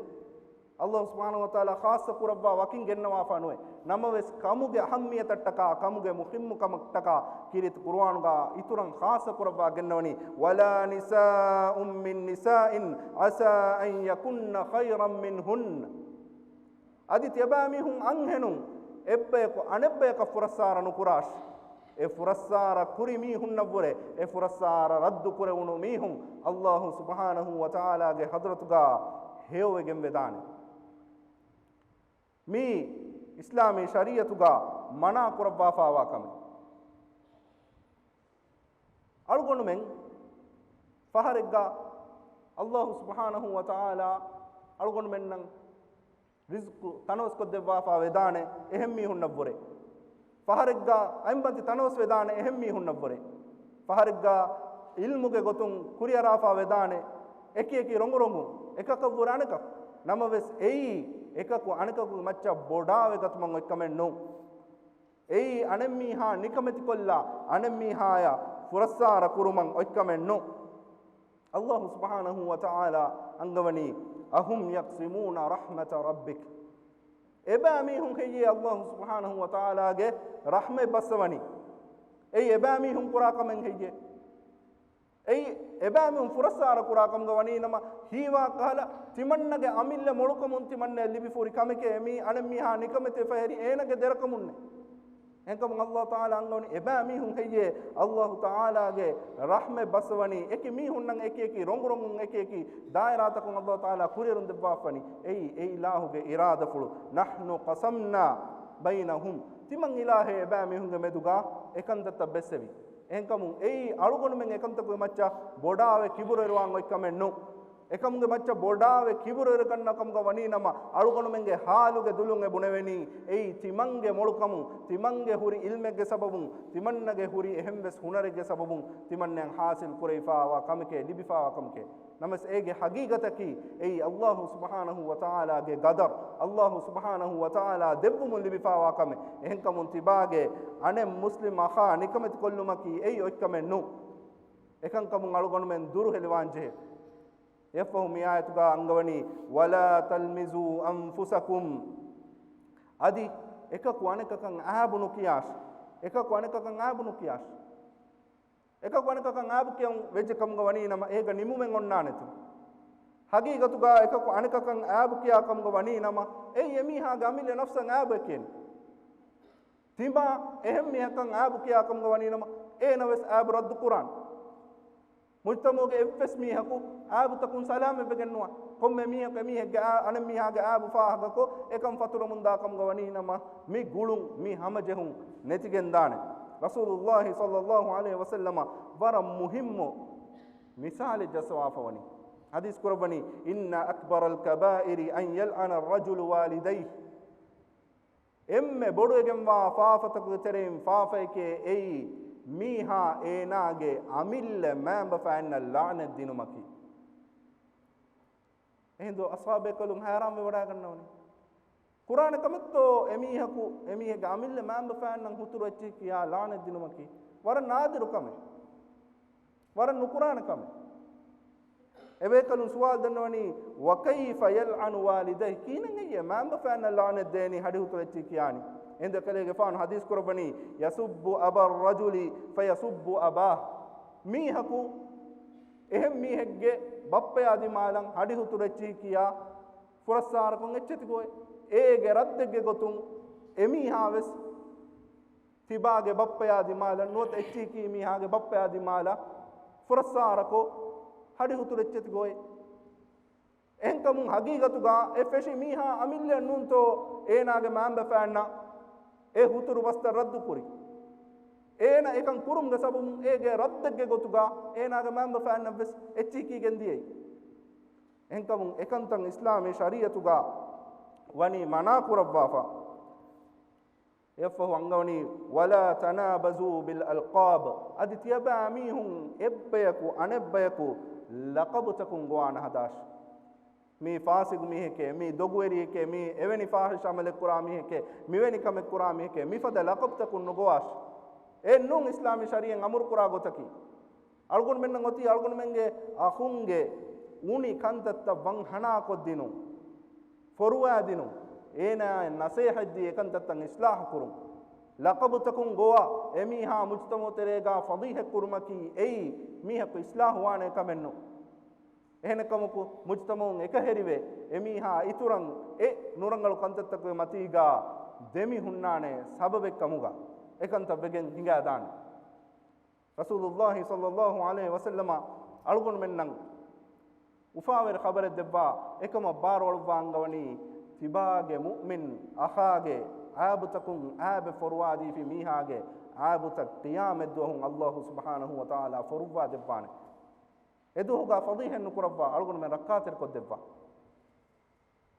އައްލާހު ސުބްޙާނަހު ވަތަޢާލާ ޚާއްޞަ ކުރައްވާ ވަކިން ގެންނަވާފާ ނުވޭ. ނަމަވެސް، ކަމުގެ އަހައްމިޔަތަށްޓަކާ، ކަމުގެ މުހިއްމުކަމަށްޓަކާ ކީރިތި ޤުރުއާނުގަ އިތުރަށް ޚާއްޞަ ކުރައްވާ ގެންނަވަނީ، ولا نساء من نساء عسى أن يكن خيرا منهن. އަދި ތިޔަބައިމީހުން އަންހެނުން އެއްބަޔަކު އަނެއްބަޔަކަށް ފުރައްސާރަ ނުކުރާށި. އެ ފުރައްސާރަ ކުރި މީހުންނަށްވުރެ، އެ ފުރައްސާރަ ރައްދު ކުރެވުނު މީހުން އައްލާހު ސުބްޙާނަހު ވަތަޢާލާގެ ޙަޟްރަތުގަ ހެޔޮވެގެން ވެދާނެ. މީ އިސްލާމީ ޝަރީޢަތުގަ މަނާ ކުރައްވާފާވާ ކަމެއް. އަޅުގަނޑުމެން ފަހަރެއްގަ އައްލާހު ސުބްޙާނަހު ވަތަޢާލާ އަޅުގަނޑުމެންނަށް ރިޒްޤު ތަނަވަސްކޮށްދެއްވާފާ ވެދާނެ އެހެން މީހުންނަށްވުރެ. ފަހަރެއްގަ އަތްބަންތި ތަނަވަސް ވެދާނެ އެހެން މީހުންނަށްވުރެ. ފަހަރެއްގަ ޢިލްމުގެ ގޮތުން ކުރިއަރާފާ ވެދާނެ އެކި އެކި ރޮނގުރޮނގުން، އެކަކަށްވުރެ އަނެކަކު. ނަމަވެސް، އެއީ އެކަކު އަނެކަކުގެ މައްޗަށް ބޮޑާވެގަތުމަށް އޮތްކަމެއް ނޫން. އެއީ އަނެއްމީހާ ނިކަމެތިކޮށްލާ، އަނެއްމީހާޔަށް ފުރައްސާރަ ކުރުމަށް އޮތްކަމެއް ނޫން. އައްލާހު ސުބްޙާނަހު ވަތަޢާލާ އަންގަވަނީ، أهم يقسمون رحمة ربك. އެބައިމީހުން ހެއްޔޭ އައްލާހު ސުބްޙާނަހު ވަތަޢާލާގެ ރަޙްމަތް ބައްސަވަނީ؟ އެއީ އެބައިމީހުން ކުރާ ކަމެއް ހެއްޔޭ؟ އެއީ އެބައިމީހުން ފުރައްސާރަ ކުރާ ކަމުގަ ވަނީ ނަމަ، ހީވާ ކަހަލަ ތިމަންނަގެ އަމިއްލަ މޮޅުކަމުން ތިމަންނައަށް ލިބިފަ ހުރި ކަމެކޭ މީ އަނެއްމީހާ ނިކަމެތިވެފަ ހުރީ އޭނަގެ ދެރަކަމުންނޭ. އެހެންކަމުން އައްލާހު ތަޢާލާ އަންގަވަނީ އެބައިމީހުން ހެއްޔޭ އައްލާހު ތަޢާލާގެ ރަޙްމަތް ބައްސަވަނީ؟ އެކި މީހުންނަށް އެކި އެކި ރޮނގުރޮނގުން އެކި އެކި ދާއިރާތަކުން އައްލާހު ތަޢާލާ ކުރިއެރުން ދެއްވާފަނީ. އެއީ އެ އިލާހުގެ އިރާދަފުޅު. نحن قسمنا بينهم. ތިމަން އިލާހޭ އެބައިމީހުންގެ މެދުގަ އެކަންތައްތައް ބެއްސެވި. އެހެންކަމުން އެއީ އަޅުގަނޑުމެން އެކަންތަކުގެ މައްޗަށް ބޮޑާވެ ކިބުރުއެރުވާން އޮތް ކަމެއް ނޫން. އެކަމުގެ މައްޗަށް ބޮޑާވެ ކިބުރުއެރުގަންނަ ކަމުގަ ވަނީ ނަމަ، އަޅުގަނޑުމެންގެ ޙާލުގެ ދުލުން އެ ބުނެވެނީ، އެއީ ތިމަންގެ މޮޅުކަމުން، ތިމަންގެ ހުރި ޢިލްމެއްގެ ސަބަބުން، ތިމަންނަގެ ހުރި އެހެންވެސް ހުނަރެއްގެ ސަބަބުން ތިމަންނައަށް ޙާޞިލް ކުރެވިފާވާ ކަމެކޭ، ލިބިފާވާ ކަމެކޭ. ނަމަވެސް އޭގެ ޙަޤީޤަތަކީ އެއީ އައްލާހު ސުބްޙާނަހު ވަތަޢާލާގެ ޤަދަރު، އައްލާހު ސުބްޙާނަހު ވަތަޢާލާ ދެއްވުމުން ލިބިފާވާ ކަމެއް. އެހެންކަމުން ތިބާގެ އަނެއް މުސްލިމް އަޚާ ނިކަމެތިކޮށްލުމަކީ އެއީ އޮތްކަމެއް ނޫން. އެކަންކަމުން އަޅުގަނޑުމެން ދުރުހެލިވާންޖެހޭ. އެއަށްފަހު މި އާޔަތުގަ އަންގަވަނީ، ولا تلمزوا أنفسكم. އަދި އެކަކު އަނެކަކަށް އައިބު ނުކިޔާށި. އެކަކު އަނެކަކަށް އައިބު ނުކިޔާށި. އެކަކު އަނެކަކަށް އައިބު ކިޔަން ވެއްޖެ ކަމުގަ ވަނީ ނަމަ، އޭގަ ނިމުމެއް އޮންނާނެތޯ؟ ޙަޤީޤަތުގަ އެކަކު އަނެކަކަށް އައިބު ކިޔާ ކަމުގަ ވަނީ ނަމަ، އެއީ އެމީހާގެ އަމިއްލަ ނަފްސަށް އައިބު އެކޭނެ. ތިމާ އެހެން މީހަކަށް އައިބު ކިޔާ ކަމުގަ ވަނީ ނަމަ، އޭނަ ވެސް އައިބު ރައްދު ކުރާނެ. މުޖްތަމަޢުގެ އެއްވެސް މީހަކު އައިބުތަކުން ސަލާމަތްވެގެން ނުވާ. ކޮންމެ މީހަކު އެމީހެއްގެ އާ-، އަނެއް މީހާގެ އައިބު ފާހަގަކޮށް، އެކަން ފަތުރަމުންދާ ކަމުގަ ވަނީ ނަމަ، މި ގުޅުން، މި ހަމަޖެހުން ނެތިގެންދާނެ. ރަސޫލުﷲ ޞައްލަﷲ ޢަލައިހި ވަސައްލަމަ ވަރަށް މުހިއްމު މިސާލެއް ޖައްސަވާފަ ވަނީ. ޙަދީޘް ކުރައްވަނީ، إن أكبر الكبائر أن يلعن الرجل والديه. އެންމެ ބޮޑުވެގެންވާ ފާފަތަކުގެ ތެރެއިން ފާފައެކޭ އެއީ، މީހާ އޭނާގެ އަމިއްލަ މައިންބަފައިންނަށް ލަޢުނަތް ދިނުމަކީ. އެހިނދު އަޞްޙާބު ބޭކަލުން ހައިރާންވެވަޑައިގަންނަވަނީ. ކުރާނެ ކަމެއްތޯ އެމީހަކު، އެމީހެއްގެ އަމިއްލަ މައިންބަފައިންނަށް ހުތުރު އެއްޗިހި ކިޔާ ލާނެތް ދިނުމަކީ؟ ވަރަށް ނާދިރު ކަމެއް. ވަރަށް ނުކުރާނެ ކަމެއް. އެބޭކަލުން ސުވާލު ދަންނަވަނީ، "وكيف يلعن والديه؟" ކީނަން އެއްޔެ މައިންބަފައިންނަށް ލާނެތް ދޭނީ ހަޑި ހުތުރު އެއްޗިހި ކިޔާނީ؟ އެހިނދު އެކަލޭގެފާނު ޙަދީޘް ކުރައްވަނީ، "يسب أبا الرجل فيسب أباه." މީހަކު އެހެން މީހެއްގެ ބައްޕަޔާ ދިމާލަށް ހަޑި ހުތުރު އެއްޗިހި ކިޔާ ފުރައްސާރަކޮށް އެއްޗެތި ގޮވޭ. އޭގެ ރައްދެއްގެ ގޮތުން އެމީހާ ވެސް ތިބާގެ ބައްޕަޔާ ދިމާލަށް ނުވަތަ އެއްޗިހި ކީ މީހާގެ ބައްޕަޔާ ދިމާލަށް ފުރައްސާރަކޮށް ހަޑި ހުތުރު އެއްޗެތި ގޮވޭ. އެހެންކަމުން ހަގީގަތުގަ އެ ފެށި މީހާ އަމިއްލައެއް ނޫންތޯ އޭނާގެ މައިންބަފައިންނަށް އެ ހުތުރު ބަސްތައް ރައްދުކުރި؟ އޭނަ އެކަން ކުރުމުގެ ސަބަބުން އޭގެ ރައްދެއްގެ ގޮތުގަ އޭނާގެ މައިންބަފައިންނަށް ވެސް އެއްޗިހި ކީގެން ދިޔައީ. އެހެންކަމުން އެކަންތައް އިސްލާމީ ޝަރީއަތުގަ ވަނީ މަނާ ކުރައްވާފަ. އެއަށްފަހު އަންގަވަނީ، "ولا تنابزوا بالألقاب." އަދި ތިޔަބައިމީހުން އެއްބަޔަކު އަނެއްބަޔަކު ލަޤަބުތަކުން ގޮވާނަ ހަދާށި. މީ ފާސިގު މީހެކޭ، މީ ދޮގުވެރިއެކޭ، މީ އެވެނި ފާޙިޝް ޢަމަލެއް ކުރާ މީހެކޭ، މިވެނި ކަމެއް ކުރާ މީހެކޭ، މިފަދަ ލަޤަބުތަކުން ނުގޮވާށި. އެއްނޫން އިސްލާމީ ޝަރީޢަތް އަމުރު ކުރާ ގޮތަކީ. އަޅުގަނޑުމެންނަށް އޮތީ އަޅުގަނޑުމެންގެ އަޚުންގެ އުނި ކަންތައްތައް ވަން ހަނާކޮށްދިނުން، ފޮރުވާދިނުން، އޭނާއަށް ނަސޭހަތްދީ އެކަންތައްތައް އިސްލާޙުކުރުން. ލަޤަބުތަކުން ގޮވާ އެމީހާ މުޖުތަމަޢު ތެރޭގަ ފަޟީޙަތްކުރުމަކީ އެއީ މީހަކު އިސްލާޙުވާނޭ ކަމެއްނު. އެހެނެއްކަމަކު މުޖުތަމަޢުން އެކަހެރިވެ، އެމީހާ އިތުރަށް އެ ނުރަނގަޅު ކަންތައްތަކުގެ މަތީގަ ދެމި ހުންނާނޭ ސަބަބެއްކަމުގަ އެކަންތައް ވެގެން ހިނގާދާނެ. ރަސޫލުﷲ ޞައްލަﷲ ޢަލައިހި ވަސައްލަމަ އަޅުގަނޑުމެންނަށް އުފާވެރި ޚަބަރެއް ދެއްވާ އެކަމަށް ބާރުއަޅުއްވާ އަންގަވަނީ، ތިބާގެ މުއުމިން އަޚާގެ ޢައިބުތަކުން ޢައިބެއް ފޮރުވާދީފި މީހާގެ ޢައިބުތައް ޤިޔާމަތްދުވަހުން ﷲ ސުބްޙާނަހޫ ވަތަޢާލާ ފޮރުއްވާ ދެއްވާނެ. އެދުވަހުގަ ފަޟީޙަތް ނުކުރައްވާ އަޅުގަނޑުމެން ރައްކާތެރިކޮށްދެއްވާ.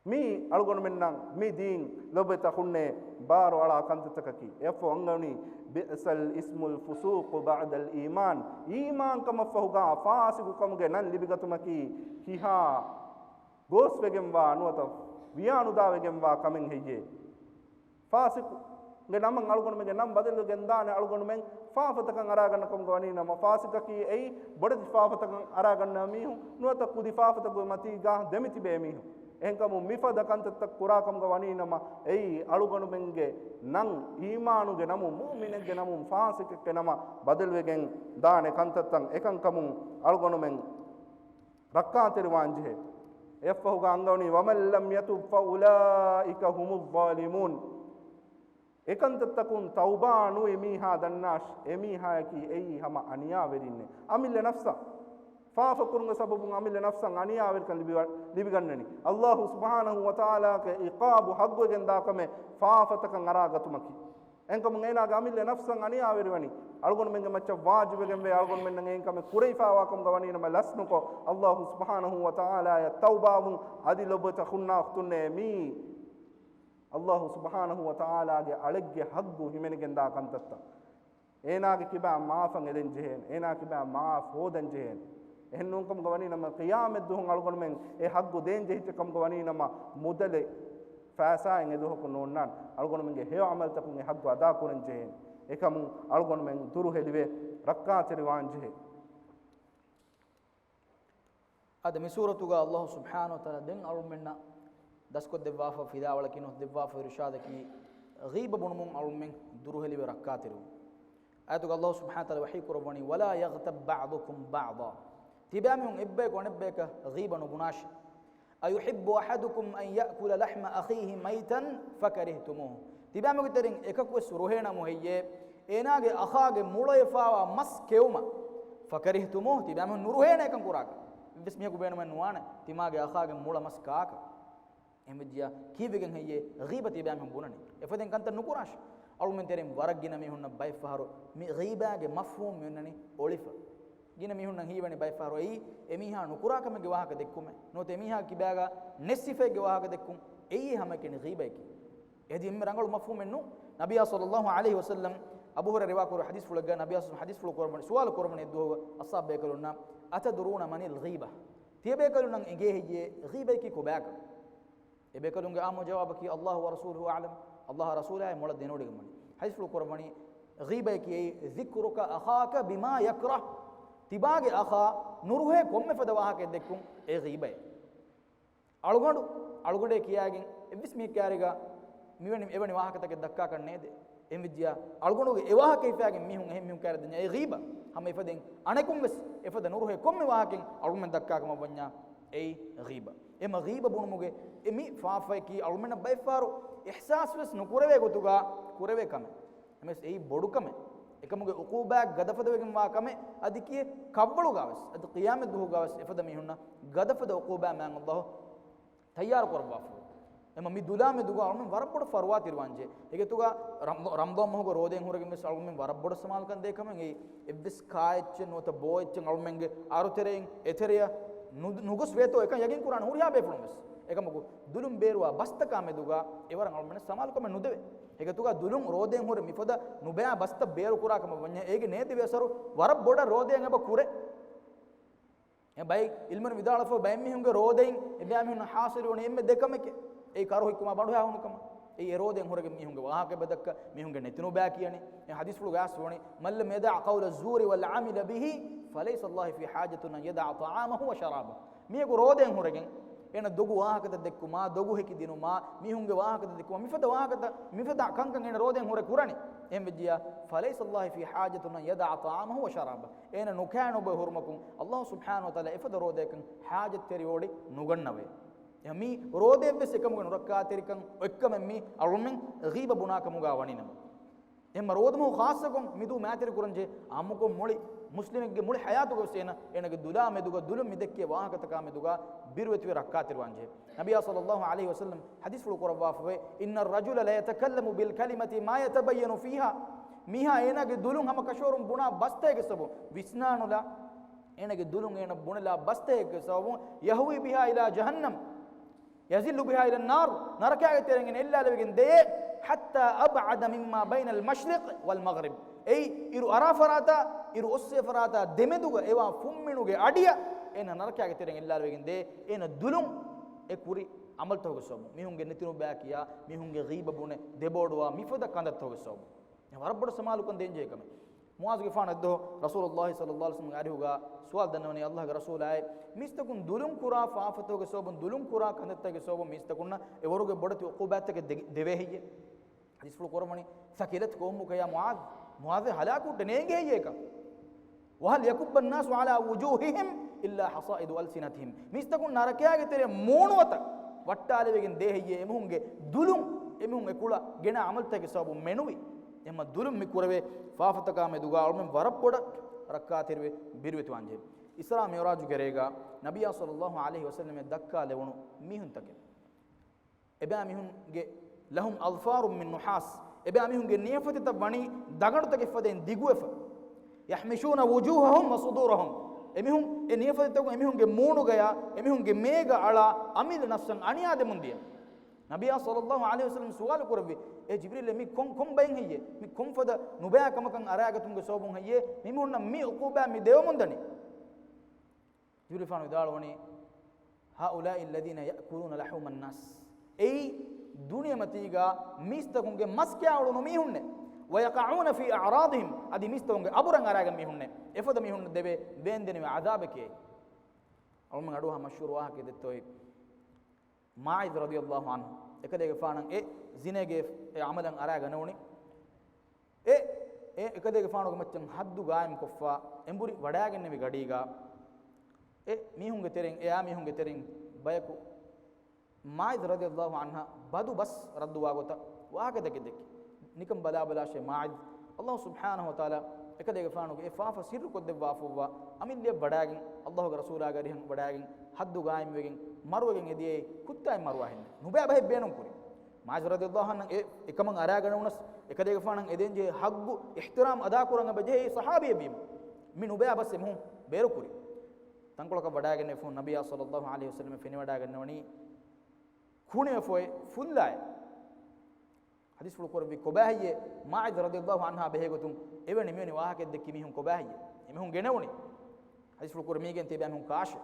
މީ އަޅުގަނޑުމެންނަށް މި ދީން ލޮބުވެތި އަޚުންނޭ ބާރު އަޅާ ކަންތައްތަކަކީ. އެއަށްފަހު އަންގަވަނީ، "بئس الاسم الفسوق بعد الإيمان." އީމާންކަމަށްފަހުގަ ފާސިގުކަމުގެ ނަން ލިބިގަތުމަކީ ކިހާ ގޯސްވެގެންވާ ނުވަތަ ވިޔާނުދާވެގެންވާ ކަމެއް ހެއްޔޭ؟ ފާސިޤުގެ ނަމަށް އަޅުގަނޑުމެންގެ ނަން ބަދަލުވެގެން ދާނެ. އަޅުގަނޑުމެން ފާފަތަކަށް އަރާގަންނަ ކަމުގަ ވަނީ ނަމަ، ފާސިޤަކީ އެއީ ބޮޑެތި ފާފަތަކަށް އަރާގަންނަ މީހުން ނުވަތަ ކުދި ފާފަތަކުގެ މަތީގަ ދެމިތިބޭ މީހުން. އެހެންކަމުން މިފަދަ ކަންތައްތައް ކުރާ ކަމުގަ ވަނީ ނަމަ، އެއީ އަޅުގަނޑުމެންގެ ނަން އީމާނުގެ ނަމުން، މުއުމިނެއްގެ ނަމުން ފާސިޤެއްގެ ނަމަށް ބަދަލުވެގެން ދާނެ ކަންތައްތައް. އެކަންކަމުން އަޅުގަނޑުމެން ރައްކާތެރިވާން ޖެހޭ. އެއަށްފަހުގަ އަންގަވަނީ، "ومن لم يتب فأولئك هم الظالمون." އެކަންތައްތަކުން ތައުބާ ނުވި މީހާ ދަންނާށި، އެމީހާޔަކީ އެއީ ހަމަ އަނިޔާވެރިންނޭ. އަމިއްލަ ނަފްސަށް، ފާފަކުރުމުގެ ސަބަބުން އަމިއްލަ ނަފްސަށް އަނިޔާވެރިކަން ލިބިވަ-، ލިބިގަންނަނީ. ﷲ ސުބްޙާނަހޫ ވަތަޢާލާގެ ޢިޤާބު ހައްގުވެގެން ދާ ކަމެއް ފާފަތަކަށް އަރާގަތުމަކީ. އެހެންކަމުން އޭނާގެ އަމިއްލަ ނަފްސަށް އަނިޔާވެރިވަނީ. އަޅުގަނޑުމެންގެ މައްޗަށް ވާޖިބުވެގެންވޭ އަޅުގަނޑުމެންނަށް އެހެން ކަމެއް ކުރެވިފައިވާ ކަމުގަ ވަނީ ނަމަ ލަސްނުކޮށް، ﷲ ސުބްޙާނަހޫ ވަތަޢާލާޔަށް ތައުބާވުން. އަދި ލޮބުވެތި އަޚުންނާ އުޚްތުންނޭ، މީ ﷲ ސުބްޙާނަހޫ ވަތަޢާލާގެ އަޅެއްގެ ހައްގު ހިމެނިގެންދާ ކަންތައްތައް. އޭނާގެ ކިބާ މާފަށް އެދެން ޖެހޭނެ. އޭނާ ކިބާ މާފް ހޯދަން ޖެހޭނެ. އެހެން ނޫންކަމުގަ ވަނީ ނަމަ، ޤިޔާމަތްދުވަހުން އަޅުގަނޑުމެން އެ ހައްގު ދޭން ޖެހިއްޖެ ކަމުގަ ވަނީ ނަމަ، މުދަލެއް ފައިސާއެއް އެދުވަހަކު ނޯންނާނެ. އަޅުގަނޑުމެންގެ ހެޔޮ ޢަމަލުތަކުން އެ ހައްގު އަދާކުރަން ޖެހޭނެ. އެކަމުން އަޅުގަނޑުމެން ދުރުހެލިވެ ރައްކާތެރިވާން ޖެހޭ. އަދި މި ސޫރަތުގަ ﷲ ސުބްޙާނަހޫ ވަތަޢާލާ ދެން އަޅުމެންނަށް ދަސްކޮށްދެއްވާފަ، ފިލާވަޅަކީ ނުވަތަ ދެއްވާފަ އިރުޝާދަކީ، ޣީބަ ބުނުމުން އަޅުމެން ދުރުހެލިވެ ރައްކާތެރިވުން. އާޔަތުގަ ﷲ ސުބްޙާނަހޫ ވަތަޢާލާ ވަޙީ ކުރައްވަނީ، "ولا يغتب بعضكم بعضا." ތިބާމީހުން އެއްބަޔަކު އަނެއްބަޔަކަށް ޣީބަ ނުބުނާށި. "أيحب أحدكم أن يأكل لحم أخيه ميتا فكرهتموه." ތިބާމީހުންގެ ތެރެއިން އެކަކުވެސް ރުހޭނަމު ހެއްޔޭ، އޭނާގެ އަޚާގެ މުޅަޔަށް ފާވާ މަސް ކެއުމަށް؟ "فكرهتموه." ތިބާމީހުން ނުރުހޭނެ އެކަން ކުރާކަށް. އެއްވެސް މީހަކު ބޭނުމެއް ނުވާނެ ތިމާގެ އަޚާގެ މުޅަ މަސް ކާކަށް. އެހެންވެއްޖިއްޔާ ކީއްވެގެން ހެއްޔޭ ޣީބަ ތިބާމީހުން ބުނަނީ؟ އެފަދައިން ކަންތައް ނުކުރާށި. އަޅުމެން ތެރެއިން ވަރަށް ގިނަ މީހުންނަށް ބައެއްފަހަރު މި ޣީބާގެ މަފްހޫމް މިއޮންނަނީ އޮޅިފަ. ގިނަ މީހުންނަށް ހީވަނީ ބައެއްފަހަރު އެއީ އެމީހާ ނުކުރާ ކަމެއްގެ ވާހަކަ ދެއްކުމެއް ނުވަތަ އެމީހާ ކިބާގަ ނެތް ސިފައެއްގެ ވާހަކަ ދެއްކުން. އެއީ ހަމައެކަނި ޣީބައަކީ. އެހެދި އެންމެ ރަނގަޅު މަފްހޫމެއް ނޫން. ނަބިއްޔާ ޞައްލަﷲ ޢަލައިހި ވަސައްލަމް އަބޫ ހުރައިރާ ރިވާކުރު ޙަދީޘްފުޅެއްގަ ނަބިއްޔާ ޙަދީޘްފުޅު ކުރައްވަނީ، ސުވާލު ކުރައްވަނީ އެއްދުވަހު އަޞްޙާބު ބޭކަލުންނަށް، "أتدرون من الغيبة؟" ތިޔަބޭކަލުންނަށް އެނގޭ ހެއްޔޭ ޣީބައަކީ ކޮބާކަން؟ އެބޭކަލުންގެ އާއްމު ޖަވާބަކީ، الله ورسوله أعلم، ﷲ އާ ރަސޫލާއި މޮޅަށް ދެނެވޮޑިގެންވަނީ. ޙަދީޘްފުޅު ކުރައްވަނީ، ޣީބަޔަކީ އެއީ، ذكرك أخاك بما يكره، ތިބާގެ އަޚާ ނުރުހޭ ކޮންމެ ފަދަ ވާހަކައެއް ދެއްކުން، އެ ޣީބައެއް. އަޅުގަނޑު، އަޅުގަނޑޭ ކިޔާގެން އެއްވެސް މީހެއް ކާރިގަ މިވެނި، އެވެނި ވާހަކަތަކެއް ދައްކާކަށް ނޭދޭ. އެހެންވެއްޖިޔާ، އަޅުގަނޑުގެ އެ ވާހަކަ ހިފާގެން މީހުން އެހެން މީހުން ކާރި ދެންޏާ އެ ޣީބަ. ހަމަ އެފަދައިން އަނެކުން ވެސް އެފަދަ ނުރުހޭ ކޮންމެ ވާހަކައެއް އަޅުގަނޑުމެން ދައްކާ ކަމަށް ވަންޏާ އެއީ ޣީބަ. އެމަ ޣީބަ ބުނުމުގެ އެ މި ފާފައަކީ އަޅުގަނޑުމެންނަށް ބައެއްފަހަރު އިޙްސާސް ވެސް ނުކުރެވޭ ގޮތުގަ ކުރެވޭ ކަމެއް. އެމެސް އެއީ ބޮޑު ކަމެއް. އެކަމުގެ އުޤޫބާތް ގަދަފަދަވެގެންވާ ކަމެއް. އަދި ކިޔޭ ކަށްވަޅުގަވެސް، އަދި ޤިޔާމަތް ދުވަހުގަވެސް އެފަދަ މީހުންނަށް ގަދަފަދަ އުޤޫބާތް މާތް ﷲ ތައްޔާރު ކުރައްވާފަ. އެމަ މި ދުލާ މެދުގަ އަޅުމެން ވަރަށް ބޮޑަށް ފަރުވާ ތިރިވާންޖެހޭ. އެގޮތުގަ ރަމްޟ-، ރަމްޟާން މަހުގަ ރޯދައިން ހުރެގެން ވެސް އަޅުމެން ވަރަށް ބޮޑަށް ސަމާލުކަން ދޭ ކަމެއް. އެއީ އެއްވެސް ކާއެއްޗެއް ނުވަތަ ބޯއެއްޗެއް އަޅުމެންގެ އަރުތެރެއިން އެތެރެއަށް ނު-، ނުގޮސް ވޭތޯ އެކަން ޔަގީން ކުރާނެ ހުރިހާ ބޭފުޅުން ވެސް. އެކަމަކު ދުލުން ބޭރުވާ ބަސްތަކާ މެދުގަ އެވަރަށް އަޅުމެންނަށް ސަމާލުކަމެއް ނުދެވޭ. އެގޮތުގަ ދުލުން ރޯދައިން ހުރެ މިފަދަ ނުބައި ބަސްތައް ބޭރު ކުރާ ކަމަށް ވަންޏާ އޭގެ ނޭދެވޭ އަސަރު ވަރަށް ބޮޑަށް ރޯދައިން އެބަ ކުރޭ. އެ ބައެއް ޢިލްމުވެރިން ވިދާޅުވެފަ ބައެއް މީހުންގެ ރޯދައިން އެބައިމީހުންނަށް ޙާޞިލުވަނީ އެންމެ ދެ ކަމެކޭ. އެއީ ކަރުހިއްކުމާ ބަނޑުހައިހޫނުކަމަށް. އެއީ އެ ރޯދައިން ހުރެގެން މީހުންގެ ވާހަކަ އެބަ ދައްކާ، މީހުންގެ ނެތި ނުބައި ކިޔަނީ. އެ ޙަދީޘްފުޅުގައި ވަނީ، من لم يدع قول الزور والعمل به فليس لله في حاجة أن يدع طعامه وشرابه. މީހަކު ރޯދައިން ހުރެގެން އޭނަ ދޮގު ވާހަކަތައް ދެއްކުމާ، ދޮގު ހެކި ދިނުމާ، މީހުންގެ ވާހަކަތައް ދެއްކުމާ، މިފަދަ ވާހަކަތައް، މިފަދަ ކަންކަން އޭނަ ރޯދައިން ހުރެ ކުރަނީ. އެހެން ވެއްޖިޔާ، فليس لله في حاجة أن يدع طعامه وشرابه. އޭނަ ނުކާ ނުބޮއި ހުރުމަކުން ﷲ ސުބްޙާނަހޫ ވަތަޢާލާ އެފަދަ ރޯދައަކަށް ޙާޖަތްތެރިވެވޮޑި ނުގަންނަވޭ. އެހެން މި ރޯދައަށްވެސް އެކަމުގެ ނުރައްކާތެރިކަން އޮތްކަމެއް މީ އަޅުމެން ޣީބަ ބުނާ ކަމުގަ ވަނީ ނަމަ. އެހެންމަ ރޯދަމަހު ޚާއްޞަކޮށް މިދު މާތިރި ކުރަންޖެހޭ. އާއްމުކޮށް މުޅި މުސްލިމެއްގެ މުޅި ޙަޔާތުގަވެސް އޭނަ، އޭނަގެ ދުލާ މެދުގަ ދުލުން މިދެއްކޭ ވާހަކަތަކާ މެދުގަ ބިރުވެތިވެ ރައްކާތެރިވާންޖެހޭ. ނަބިއްޔާ ޞައްލައްލާހު ޢަލައިހި ވަސައްލަމް ޙަދީޘްފުޅު ކުރައްވާފަވޭ، إن الرجل ليتكلم بالكلمة ما يتبين فيها. މީހާ އޭނާގެ ދުލުން ހަމަ ކަށަވަރުން ބުނާ ބަސްތަކެއްގެ ސަބަބުން، ވިސްނާނުލާ އޭނާގެ ދުލުން އޭނަ ބުނެލާ ބަސްތަކެއްގެ ސަބަބުން، يهوي بها إلى جهنم، يزل بها إلى النار، ނަރަކާގެ ތެރެއިން އެއްލާލެވިގެން ދޭ، حتى أبعد مما بين المشرق والمغرب. އެއީ އިރު އަރާ ފަރާތާ، އިރު އޮއްސޭ ފަރާތާ ދެމެދުގަ އެވާ ފުންމިނުގެ އަޑިއަށް އޭނަ ނަރަކާގެ ތެރެއިން އެއްލާލެވިގެން ދޭ، އޭނަ ދުލުން އެ ކުރި ޢަމަލުތަކުގެ ސަބަބުން، މީހުންގެ ނެތިނުބައި ކިޔާ، މީހުންގެ ޣީބަ ބުނެ، ދެބޯޑުވާ މިފަދަ ކަންތައްތަކުގެ ސަބަބުން. އެ ވަރަށް ބޮޑަށް ސަމާލުކަން ދޭންޖެހޭ ކަމެއް. މުޢާޛުގެފާނު އެއްދުވަހު ރަސޫލުﷲ ޞައްލައްލާހު ޢަލައިހި ވަސައްލަމްގެ އަރިހުގަ ސުވާލު ދަންނަވަނީ، ﷲގެ ރަސޫލާއޭ، މީސްތަކުން ދުލުން ކުރާ ފާފަތަކުގެ ސަބަބުން، ދުލުން ކުރާ ކަންތައްތަކުގެ ސަބަބުން މީސްތަކުންނަށް އެވަރުގެ ބޮޑެތި ޢުޤޫބާތްތަކެއް ދެ-، ދެވޭ ހެއްޔޭ؟ ޙަދީޘްފުޅު ކުރައްވަނީ، ثكلتك أمك يا معاذ. މުޢާޛޭ، ހަލާކު ހުއްޓެ ނޭނގޭ ހެއްޔޭކަ؟ وهل يكب الناس على وجوههم إلا حصائد ألسنتهم. މީސްތަކުން ނަރަކާގެ ތެރެ މޫނުއަތަށް ވައްޓާލެވިގެން ދޭ ހެއްޔޭ؟ އެމީހުންގެ ދުލުން، އެމީހުން އެކުޅަ ގެނަ ޢަމަލުތަކެއްގެ ސަބަބުން މެނުވީ. އެހެންމަ ދުލުން މި ކުރެވޭ ފާފަތަކާ މެދުގަ އަޅުމެން ވަރަށް ބޮޑަށް ރައްކާތެރިވެ ބިރުވެތިވާންޖެހޭ. އިސްރާ މިޢުރާޖުގެ ރޭގަ ނަބިއްޔާ ޞައްލައްލާހު ޢަލައިހި ވަސައްލަމަށް ދައްކާލެވުނު މީހުންތަކެއް. އެބައިމީހުންގެ، لهم أظفار من نحاس، އެބައިމީހުންގެ ނިޔަފަތިތައް ވަނީ ދަގަނޑުތަކެއް ފަދައިން ދިގުވެފަ. يحمشون وجوههم وصدورهم. އެމީހުން އެ ނިޔަފަތިތަކުން އެމީހުންގެ މޫނުގަޔާ، އެމީހުންގެ މޭގަ އަޅާ އަމިއްލަ ނަފްސަށް އަނިޔާދެމުން ދިޔަ. ނަބިއްޔާ ޞައްލައްލާހު ޢަލައިހި ވަސައްލަމް ސުވާލު ކުރެއްވި، އޭ ޖިބްރީލް، މި ކޮން، ކޮން ބައެއް ހެއްޔޭ؟ މި ކޮންފަދަ ނުބައި ކަމަކަށް އަރާގަތުމުގެ ސަބަބުން ހެއްޔޭ މިމީހުންނަށް މި ޢުޤޫބާތް މި ދެވެމުން ދަނީ؟ ޖިބްރީލުފާނު ވިދާޅުވަނީ، هؤلاء الذين يأكلون لحوم الناس. އެއީ ދުނިޔެމަތީގަ މީސްތަކުންގެ މަސް ކާއުޅުނު މީހުންނޭ. ويقعون في أعراضهم، އަދި މީސްތަކުންގެ އަބުރަށް އަރާގަތް މީހުންނޭ. އެފަދަ މީހުންނަށް ދެވޭ ބޭންދެނިވި ޢަޛާބެކޭ. އަޅުމެން އަޑުއަހާ މަޝްހޫރު ވާހަކައެއް ދެއްތޯއި. މާޢިޒު ރަޟިޔައްލާހު ޢަންހު އެކަލޭގެފާނަށް އެ ޒިނޭގެ އެ ޢަމަލަށް އަރާ ގަނެވުނީ. އެ، އެ އެކަލޭގެފާނުގެ މައްޗަށް ޙައްދު ގާއިމްކޮށްފަ އެނބުރި ވަޑާގެންނެވި ގަޑީގަ އެ މީހުންގެ ތެރެއިން، އެއާ މީހުންގެ ތެރެއިން ބަޔަކު މާޢިޒު ރަޟިޔައްލާހު ޢަންހަށް ބަދު ބަސް ރައްދުވާ ގޮތަށް ވާހަކަ ދެކެ ދެއްކި. ނިކަން ބަލާބަލާށޭ މާޢިޒު، ﷲ ސުބްޙާނަހު ވަތަޢާލާ އެކަލޭގެފާނުގެ އެ ފާފަ ސިއްރު ކޮށްދެއްވާފައިވާ އަމިއްލަޔަށް ވަޑާގެން، ﷲގެ ރަސޫލާގެ އަރިހަށް ވަޑާގެން، ޙައްދު ގާއިމްވެގެން، މަރުވެގެން އެދިޔައީ ކުއްތާއެއް މަރުވާ ހެންނެއް. ނުބައި ބަހެއް ބޭނުން ކުރި. މާޢިޒު ރަޟިޔައްލާހު ޢަންހު އެ، އެކަމަށް އަރާގަނެވުނަސް، އެކަލޭގެފާނަށް އެދެންޖެހޭ ޙައްޤު، އިޙްތިރާމް އަދާކުރަން އެބަ ޖެހޭ އެ ޞަޙާބީއެއްވީމަ. މި ނުބައި ބަސް އެމީހުން ބޭރުކުރި. ތަންކޮޅަކަށް ވަޑާގެންނެވި ފަހުން ނަބިއްޔާ ޞައްލައްލާހު ޢަލައިހި ވަސައްލަމަށް ފެނިވަޑާގަންނަވަނީ ކުނިވެފައި ފުއްލާއެއް. ޙަދީޘްފުޅު ކުރެއްވި ކޮބާ ހެއްޔޭ މާޢިޒު ރަޟިޔައްލާހު ޢަންހާ ބެހޭގޮތުން އެވެނި މިވެނި ވާހަކައެއް ދެއްކި މީހުން ކޮބާ ހެއްޔޭ؟ އެމީހުން ގެނެވުނީ. ޙަދީޘްފުޅު ކުރެއްވި މީގެން ތިބޭ މީހުން ކާށޭ؟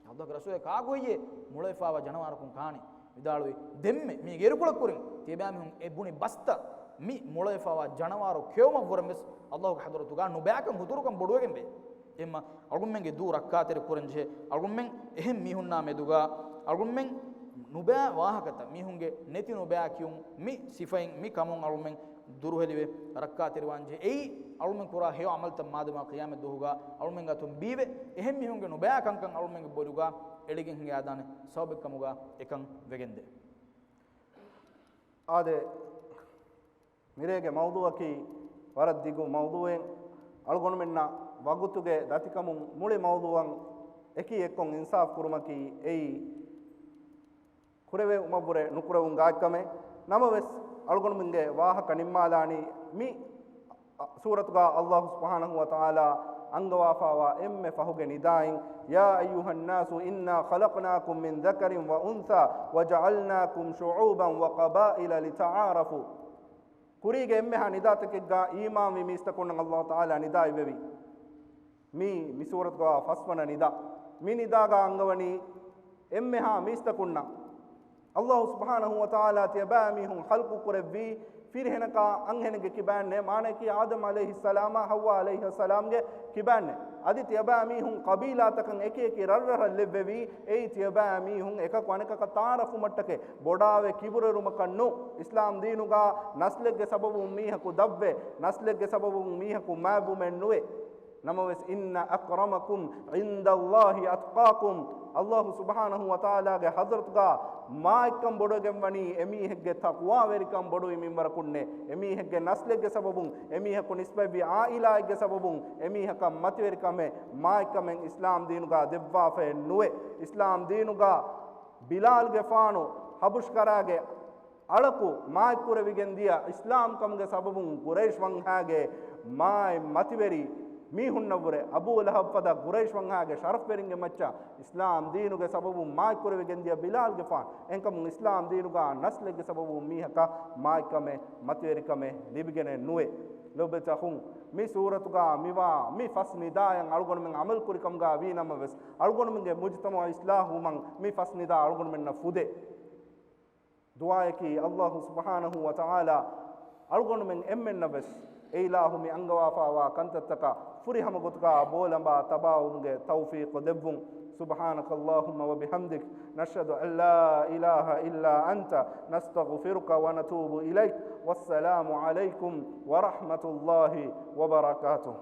ﷲގެ ރަސޫލާ ކާކު ހެއްޔޭ މޮޅުވެފައިވާ ޖަނަވާރަކުން ކާނީ؟ ވިދާޅުވި، ދެންމެ މީގެ އިރުކޮޅަށް ކުރިން ތިޔަބައިމީހުން އެ ބުނި ބަސްތައް މި މޮޅަވެފައިވާ ޖަނަވާރު ކެއުމަށްވުރެން ވެސް އައްލާހުގެ ޙަޟްރަތުގާ ނުބައިކަން ހުތުރުކަން ބޮޑުވެގެންވޭ. އެހެންމަ އަޅުގަނޑުމެންގެ ދޫ ރައްކާތެރި ކުރަންޖެހޭ. އަޅުގަނޑުމެން އެހެން މީހުންނާ މެދުގާ އަޅުގަނޑުމެން ނުބައި ވާހަކަތައް، މީހުންގެ ނެތި ނުބައި ކިޔުން، މި ސިފައިން މި ކަމުން އަޅުގަނޑުމެން ދުރުހެލިވެ ރައްކާތެރިވާންޖެހޭ. އެއީ އަޅުމެން ކުރާ ހެޔޮ ޢަމަލުތައް މާދަމާ ޤިޔާމަތް ދުވަހުގާ އަޅުމެން އަތުން ބީވެ، އެހެން މީހުންގެ ނުބައި ކަންކަން އަޅުމެންގެ ބޮލުގާ އެޅިގެން ހިނގައިދާނެ ސަބަބެއްކަމުގާ އެކަން ވެގެންދޭ. އާދެ، މިރޭގެ މައުޟޫޢަކީ ވަރަށް ދިގު މައުޟޫޢެއް. އަޅުގަނޑުމެންނަށް ވަގުތުގެ ދަތިކަމުން މުޅި މައުޟޫޢަށް އެކީ އެއްކޮށް އިންސާފު ކުރުމަކީ އެއީ ކުރެވެވުމަށްވުރެ ނުކުރެވުން ގާތްކަމެއް. ނަމަވެސް، އަޅުގަނޑުމެންގެ ވާހަކަ ނިންމާލާނީ މި ސޫރަތުގާ އައްލާހު ސުބްޙާނަހު ވަތަޢާލާ އަންގަވާފާވާ އެންމެ ފަހުގެ ނިދާއިން، يا أيها الناس إنا خلقناكم من ذكر وأنثى وجعلناكم شعوبا وقبائل لتعارفوا. ކުރީގެ އެންމެހާ ނިދާތަކެއްގާ އީމާންވި މީސްތަކުންނަށް އައްލާހު ތަޢާލާ ނިދާ އިއްވެވި. މީ، މި ސޫރަތުގާ ފަސްވަނަ ނިދާ. މި ނިދާގާ އަންގަވަނީ އެންމެހާ މީސްތަކުންނަށް. އައްލާހު ސުބްޙާނަހު ވަތަޢާލާ ތިޔަބައިމީހުން ޚަލްޤު ކުރެއްވީ ފިރިހެނަކާ އަންހެނެއްގެ ކިބައިންނޭ، މާނައަކީ އާދަމް ޢަލައިހިއްސަލާމާ ޙައްވާ ޢަލައިހައްސަލާމްގެ ކިބައިންނޭ. އަދި ތިޔަބައިމީހުން ޤަބީލާތަކަށް އެކި އެކި ރަށްރަށަށް ލެއްވެވީ، އެއީ ތިޔަބައިމީހުން އެކަކު އަނެކަކަށް ތަޢާރަފުވުމަށްޓަކައި. ބޮޑާވެ ކިބުރުވެރުމަކަށް ނޫން. އިސްލާމް ދީނުގާ ނަސްލެއްގެ ސަބަބުން މީހަކު ދަށްވެ، ނަސްލެއްގެ ސަބަބުން މީހަކު މާތްވުމެއް ނުވޭ. ނަމަވެސް، إن أكرمكم عند الله أتقاكم، އައްލާހު ސުބްޙާނަހު ވަތަޢާލާގެ ޙަޟްރަތުގާ މާތްކަން ބޮޑުވެގެންވަނީ އެމީހެއްގެ ތަޤްވާވެރިކަން ބޮޑުވި މިންވަރަކުންނޭ. އެމީހެއްގެ ނަސްލެއްގެ ސަބަބުން، އެމީހަކު ނިސްބަތްވި ޢާއިލާއެއްގެ ސަބަބުން އެމީހަކަށް މަތިވެރިކަމެއް، މާތްކަމެއް އިސްލާމް ދީނުގާ ދެއްވާފައެއް ނުވޭ. އިސްލާމް ދީނުގާ ބިލާލްގެފާނު ޙަބަޝްކަރާގެ އަޅަކު މާތްކުރެވިގެން ދިޔަ އިސްލާމްކަމުގެ ސަބަބުން ޤުރައިޝް ވަންހާގެ މާތް މަތިވެރި މީހުންނަށްވުރެ އަބޫ ލަހަބް ފަދަ ޤުރައިޝް ވަންހާގެ ޝަރަފްވެރިންގެ މައްޗަށް އިސްލާމް ދީނުގެ ސަބަބުން މާތްކުރެވިގެން ދިޔަ ބިލާލްގެފާނު. އެހެންކަމުން އިސްލާމް ދީނުގާ ނަސްލެއްގެ ސަބަބުން މީހަކަށް މާތްކަމެއް މަތިވެރިކަމެއް ލިބިގެނެއް ނުވޭ. ލޯބިވެތި އަޚުން، މި ސޫރަތުގާ މިވާ މި ފަސް ނިދާއަށް އަޅުގަނޑުމެން ޢަމަލު ކުރިކަމުގާ ވީ ނަމަވެސް، އަޅުގަނޑުމެންގެ މުޖުތަމަޢު އިޞްލާޙުވުމަށް މި ފަސް ނިދާ އަޅުގަނޑުމެންނަށް ފުދޭ. ދުޢާއަކީ، އައްލާހު ސުބްޙާނަހު ވަތަޢާލާ އަޅުގަނޑުމެން އެންމެންނަށް ވެސް އެ އިލާހު މި އަންގަވާފާވާ ކަންތައްތަކަށް ފުރިހަމަ ގޮތުގާ ބޯލަނބާ ތަބާވުމުގެ ތައުފީޤު ދެއްވުން. سبحانك اللهم وبحمدك، نشهد أن لا إله إلا أنت، نستغفرك ونتوب إليك. والسلام عليكم ورحمة الله وبركاته.